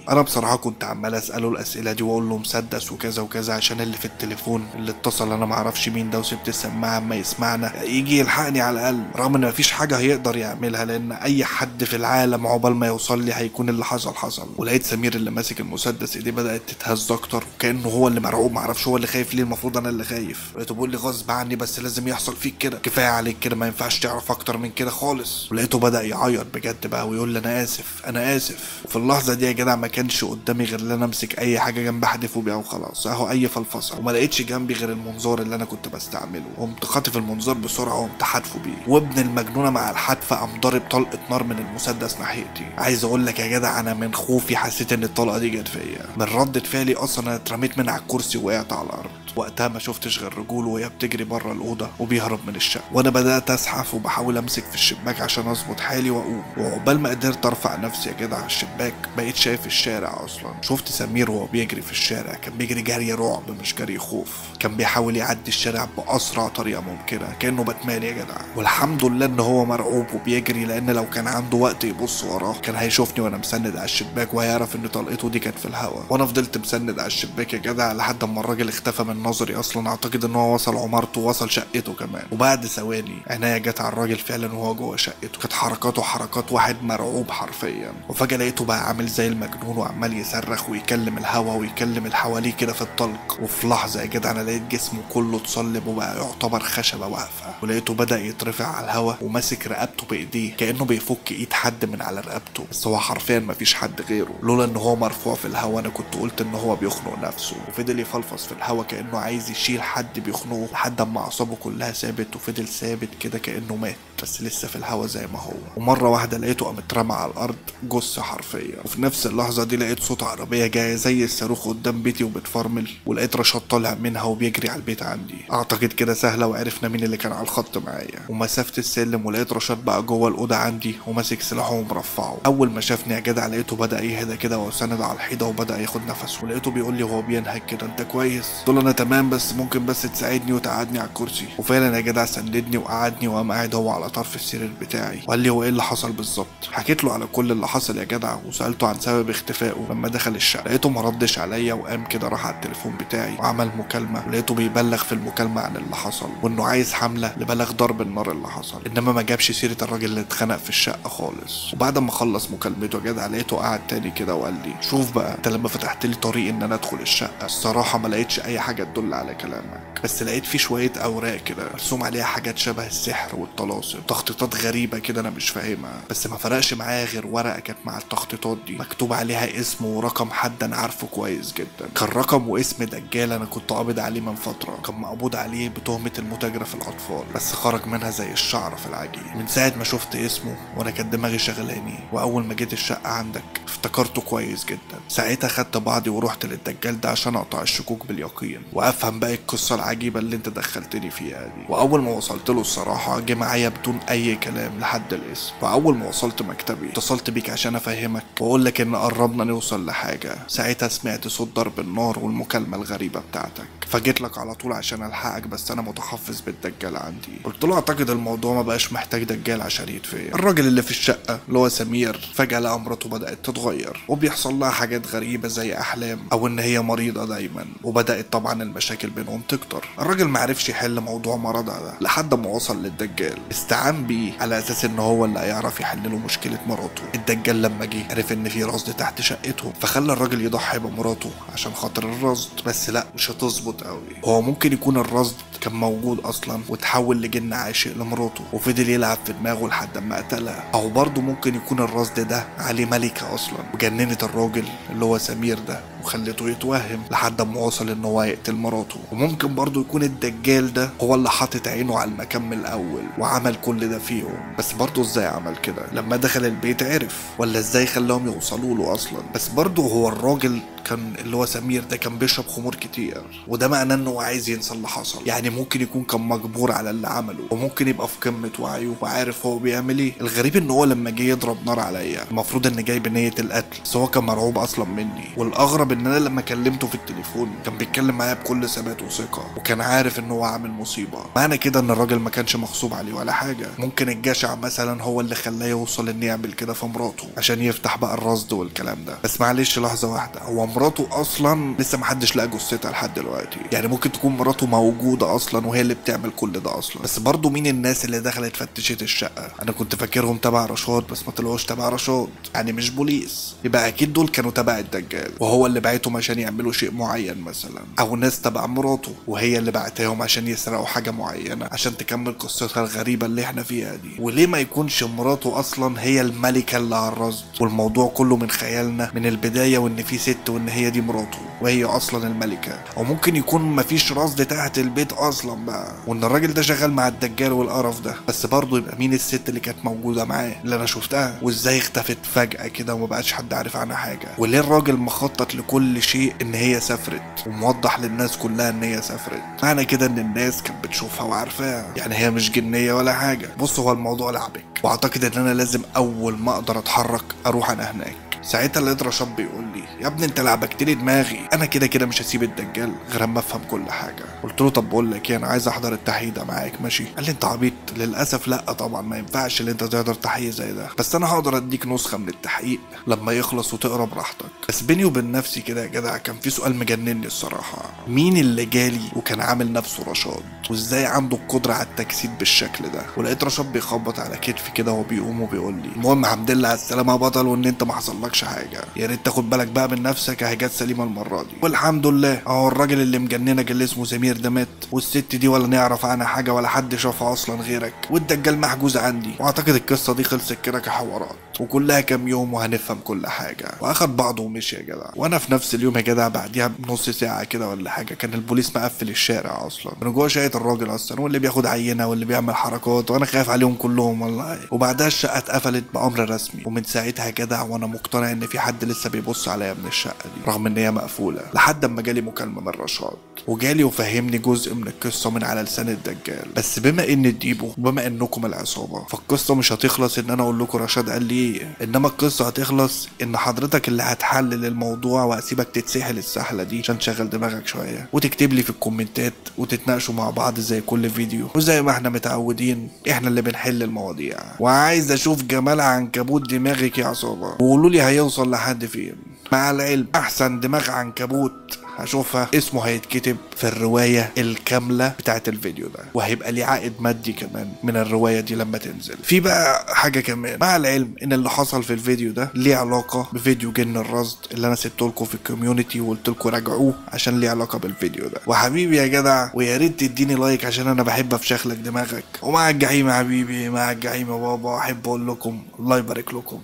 انا بصراحة كنت عمال اساله الاسئلة دي واقول له مسدس وكذا وكذا عشان اللي في التليفون اللي اتصل انا معرفش مين ده، وسبت السماعة اما يسمعنا يجي يلحقني على الاقل، رغم ان مفيش حاجة هيقدر يعملها لان اي حد في العالم عقبال ما يوصل لي هيكون اللي حصل حصل. ولقيت سمير اللي ماسك المسدس ايديه بدات تتهز اكتر وكانه هو اللي مرعوب، معرفش هو اللي خايف ليه، المفروض انا اللي خايف. لقيته بيقول لي غصب عني بس لازم يحصل فيك كده، كفاية عليك كده، ما ينفعش تعرف اكتر من كده خالص. ولقيته بدا يعيط بجد بقى ويقول لي انا اسف انا اسف. وفي اللحظة دي يا جدع ما كانش قدامي غير ان انا امسك اي حاجة جنب احدفه بيها وخلاص، اهو اي فلفصه. وما لقيتش جنبي غير المنظار اللي انا كنت بستعمله، قمت خاطف المنظار بسرعة وقمت حادفه بيه، وابن المجنونة مع الحدفه قام ضارب طلقه نار من المسدس ناحيتي. عايز اقول لك يا جدع انا من خوفي حسيت ان الطلقة دي جت فيا، من ردة فعلي اصلا انا اترميت من على الكرسي وقعت على الارض. وقتها ما شفتش غير رجوله وهي بتجري بره الاوضة وبيهرب من الشقة، وانا بدات ازحف وبحاول امسك في الشباك عشان اظبط حالي واقوم. وعقبال ما قدرت ارفع نفسي يا جدع على الشباك بقيت شايف الشارع اصلا. شفت سمير وهو بيجري في الشارع، كان بيجري جري رعب مش جري خوف، كان بيحاول يعدي الشارع باسرع طريقه ممكنة كانه باتمان يا جدع. والحمد لله ان هو مرعوب وبيجري، لان لو كان عنده وقت يبص وراه كان هيشوفني وانا مسند على الشباك وهيعرف ان طلقته دي كانت في الهوا. وانا فضلت مسند على الشباك يا جدع لحد ما الراجل اختفى من نظري اصلا، اعتقد ان هو وصل عمارته ووصل شقته كمان. وبعد ثواني عينيا جت على الراجل فعلا وهو جوه شقته، كانت حركاته حركات واحد مرعوب حرفيا. وفجاة لقيته بقى عامل زي المجنون وعمال يصرخ ويكلم الهوا ويكلم اللي حواليه كده في الطلق. وفي لحظة يا جدع انا لقيت جسمه كله اتصلب وبقى يعتبر خشبه واقفة، ولقيته بدا يترفع على الهوا وماسك رقبته بايديه كانه بيفك ايد حد من على رقبته، بس هو حرفيا مفيش حد غيره. لولا ان هو مرفوع في الهوا انا كنت قلت ان هو بيخنق نفسه. وفضل يفلفص في الهوا كانه عايز يشيل حد بيخنقه لحد اما اعصابه كلها ثابت، وفضل ثابت كده كانه مات بس لسه في الهوا زي ما هو. ومرة واحدة لقيته قام اترمى على الارض جثة حرفيا. وفي نفس اللحظة دي لقيت صوت عربية جاية زي الصاروخ قدام بيتي وبتفرمل، ولقيت رشاد طالع منها وبيجري على البيت عندي. اعتقد كده سهلة وعرفنا مين اللي كان على الخط معايا. ومسافه السلم ولقيت رشاد بقى جوه الاوضة عندي وماسك سلاحه ومرفعه. اول ما شافني يا جدع لقيته بدا يهدى كده وسند على الحيطة وبدا ياخد نفسه، ولقيته بيقول لي وهو بينهج كده انت كويس؟ قلت له انا تمام بس ممكن بس تساعدني وتقعدني على الكرسي. وفعلا يا جدع سندني وقعدني وقام قاعد هو على طرف السرير بتاعي، وقال لي هو ايه اللي حصل بالظبط. حكيت له على كل اللي حصل يا جدع وسالته عن سبب اختفائه لما دخل الشقة. لقيته ما ردش عليا وقام كده راح على التليفون بتاعي وعمل مكالمة، ولقيته بيبلغ في المكالمة عن اللي حصل وانه عايز حمله لبلاغ ضرب النار اللي حصل، انما ما جابش سيره الراجل اللي اتخنق في الشقة خالص. وبعد ما خلص مكالمته يا جدع لقيته قعد تاني كده وقال لي شوف بقى انت لما فتحت لي طريق ان انا ادخل الشقة الصراحة ما لقيتش اي حاجة تدل على كلامك، بس لقيت في شوية اوراق كده مرسوم عليها حاجات شبه السحر والطلاسم، تخطيطات غريبة كده انا مش فاهمها، بس ما فرقش معايا غير ورقة كانت مع التخطيطات دي مكتوب عليها اسم ورقم حد انا عارفه كويس جدا. كان رقم واسم دجال انا كنت قابض عليه من فترة، كان مقبوض عليه بتهمه المتاجره في الاطفال، بس خرج منها زي الشعرة في العجين. من ساعة ما شفت اسمه وانا كانت دماغي شغلاني، واول ما جيت الشقة عندك افتكرته كويس جدا. ساعتها خدت بعضي ورحت للدجال ده عشان اقطع الشكوك باليقين وافهم باقي القصة العجيبة اللي انت دخلتني فيها دي. واول ما وصلت له الصراحة جه معايا بدون اي كلام لحد الاسم. فاول ما وصلت مكتبي اتصلت بيك عشان افهمك واقول لك ان قربنا نوصل لحاجة. ساعتها سمعت صوت ضرب النار والمكالمه الغريبة بتاعتك. فجيت لك على طول عشان الحقك، بس انا متحفظ بالدجال عندي. قلت له اعتقد الموضوع ما بقاش محتاج دجال عشان يتفهم. الراجل اللي في الشقة اللي هو سمير فجاة لقى مراته بدات تتغير وبيحصل لها حاجات غريبة زي احلام او ان هي مريضه دايما، وبدات طبعا المشاكل بينهم تكتر. الراجل ما عرفش يحل موضوع مرضها ده لحد ما وصل للدجال، استعان بيه على اساس ان هو اللي هيعرف يحل له مشكلة مراته. الدجال لما جه عرف ان في رصد تحت شقته، فخلى الراجل يضحي بمراته عشان خاطر الرصد. بس لا، مش هتظبط قوي. هو ممكن يكون الرصد كان موجود اصلا وتحول لجن عاشق لمراته وفضل يلعب في دماغه لحد ما قتلها، او برضه ممكن يكون الرصد ده عليه ملكه اصلا وجننت الراجل اللي هو سمير ده وخلته يتوهم لحد ما وصل ان هو يقتل مراته. وممكن برضه يكون الدجال ده هو اللي حاطط عينه على المكان من الاول وعمل كل ده فيهم. بس برضه ازاي عمل كده؟ لما دخل البيت عرف، ولا ازاي خلاهم يوصلوا له اصلا؟ بس برضه هو الراجل كان اللي هو سمير ده كان بيشرب خمور كتير، وده معناه انه عايز ينسى اللي حصل. يعني ممكن يكون كان مجبور على اللي عمله، وممكن يبقى في قمة وعيه وعارف هو بيعمل ايه. الغريب ان هو لما جه يضرب نار عليا المفروض ان جاي بنيه القتل، بس هو كان مرعوب اصلا مني. والاغرب ان انا لما كلمته في التليفون كان بيتكلم معايا بكل ثبات وثقه، وكان عارف ان هو عامل مصيبة. معنى كده ان الراجل ما كانش مغصوب عليه ولا حاجة. ممكن الجشع مثلا هو اللي خلاه يوصل ان يعمل كده في مراته عشان يفتح بقى الرصد والكلام ده. بس معلش لحظة واحدة، هو مراته اصلا لسه محدش لقى جثتها لحد دلوقتي، يعني ممكن تكون مراته موجودة اصلا وهي اللي بتعمل كل ده اصلا. بس برضه مين الناس اللي دخلت فتشت الشقة؟ انا كنت فاكرهم تبع رشاد، بس ما طلعوش تبع رشاد، يعني مش بوليس. يبقى اكيد دول كانوا تبع الدجال وهو اللي بعتهم عشان يعملوا شيء معين مثلا، او ناس تبع مراته وهي اللي بعتهم عشان يسرقوا حاجة معينة عشان تكمل قصتها الغريبة اللي احنا فيها دي. وليه ما يكونش مراته اصلا هي الملكة اللي على الرصد، والموضوع كله من خيالنا من البداية، وان في ست وان هي دي مراته وهي اصلا الملكة؟ او ممكن يكون مفيش رصد تحت البيت اصلا بقى، وان الراجل ده شغال مع الدجال والقرف ده. بس برضه يبقى مين الست اللي كانت موجودة معاه اللي انا شفتها، وازاي اختفت فجاة كده وما بقاش حد عارف عنها حاجة؟ وليه الراجل مخطط لكل شيء ان هي سافرت وموضح للناس كلها ان هي سافرت؟ معنى كده ان الناس كانت بتشوفها وعارفاها، يعني هي مش جنيه ولا حاجة. بص، هو الموضوع لعبك، واعتقد ان انا لازم اول ما اقدر اتحرك اروح انا هناك. ساعتها لقيت رشاد بيقول لي يا ابني انت لعبكت لي دماغي، انا كده كده مش هسيب الدجال غير اما افهم كل حاجة. قلت له طب بقول لك ايه، انا عايز احضر التحقيق ده معاك ماشي؟ قال لي انت عبيط؟ للاسف لا طبعا ما ينفعش ان انت تحضر تحقيق زي ده، بس انا هقدر اديك نسخه من التحقيق لما يخلص وتقرا براحتك. بس بيني وبين نفسي كده يا جدع كان في سؤال مجنني الصراحة، مين اللي جالي وكان عامل نفسه رشاد، وازاي عنده القدرة على التجسيد بالشكل ده؟ ولقيت رشاد بيخبط على كتفي كده وبيقوم وبيقول لي المهم الحمد لله على السلامة يا بطل، وان انت ما حصلكش حاجة، يا ريت تاخد بالك بقى من نفسك، اهي جت سليمة المرة دي والحمد لله. اهو الراجل اللي مجننك اللي اسمه سمير ده مات، والست دي ولا نعرف عنها حاجة ولا حد شافها اصلا غيرك، والدجال محجوز عندي، واعتقد القصة دي خلصت كده كحوارات، وكلها كام يوم وهنفهم كل حاجة. واخد بعضه ومشي يا جدع. وانا في نفس اليوم يا جدع بعديها بنص ساعة كده ولا حاجة كان البوليس مقفل الشارع اصلا من جوه شقه الراجل اصلا، واللي بياخد عينه واللي بيعمل حركات، وانا خايف عليهم كلهم والله. وبعدها الشقة اتقفلت بامر رسمي، ومن ساعتها يا جدع وانا مقتنع ان في حد لسه بيبص عليا من الشقة دي رغم ان هي مقفولة، لحد اما جالي مكالمة من رشاد وجالي وفهمني جزء من القصة من على لسان الدجال. بس بما ان الديبو وبما انكم العصابة فالقصة مش هتخلص ان انا اقول لكم رشاد قال لي ايه، انما القصة هتخلص ان حضرتك اللي هتحلل الموضوع، وهسيبك تتسحل السحله دي عشان تشغل دماغك شوية، وتكتب لي في الكومنتات وتتناقشوا مع بعض زي كل فيديو، وزي ما احنا متعودين احنا اللي بنحل المواضيع. وعايز اشوف جمال عنكبوت دماغك يا عصابة، وقولوا لي هيوصل لحد فين. مع العلم احسن دماغ عنكبوت هشوفها اسمه هيتكتب في الرواية الكاملة بتاعت الفيديو ده، وهيبقى ليه عائد مادي كمان من الرواية دي لما تنزل. في بقى حاجة كمان، مع العلم ان اللي حصل في الفيديو ده ليه علاقة بفيديو جن الرصد اللي انا سبته لكم في ال community وقلت لكم راجعوه عشان ليه علاقة بالفيديو ده. وحبيبي يا جدع، ويا ريت تديني like عشان انا بحب افشخ لك دماغك. ومع الجحيم يا حبيبي، مع الجحيم يا بابا، احب اقول لكم الله يبارك لكم،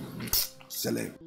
سلام.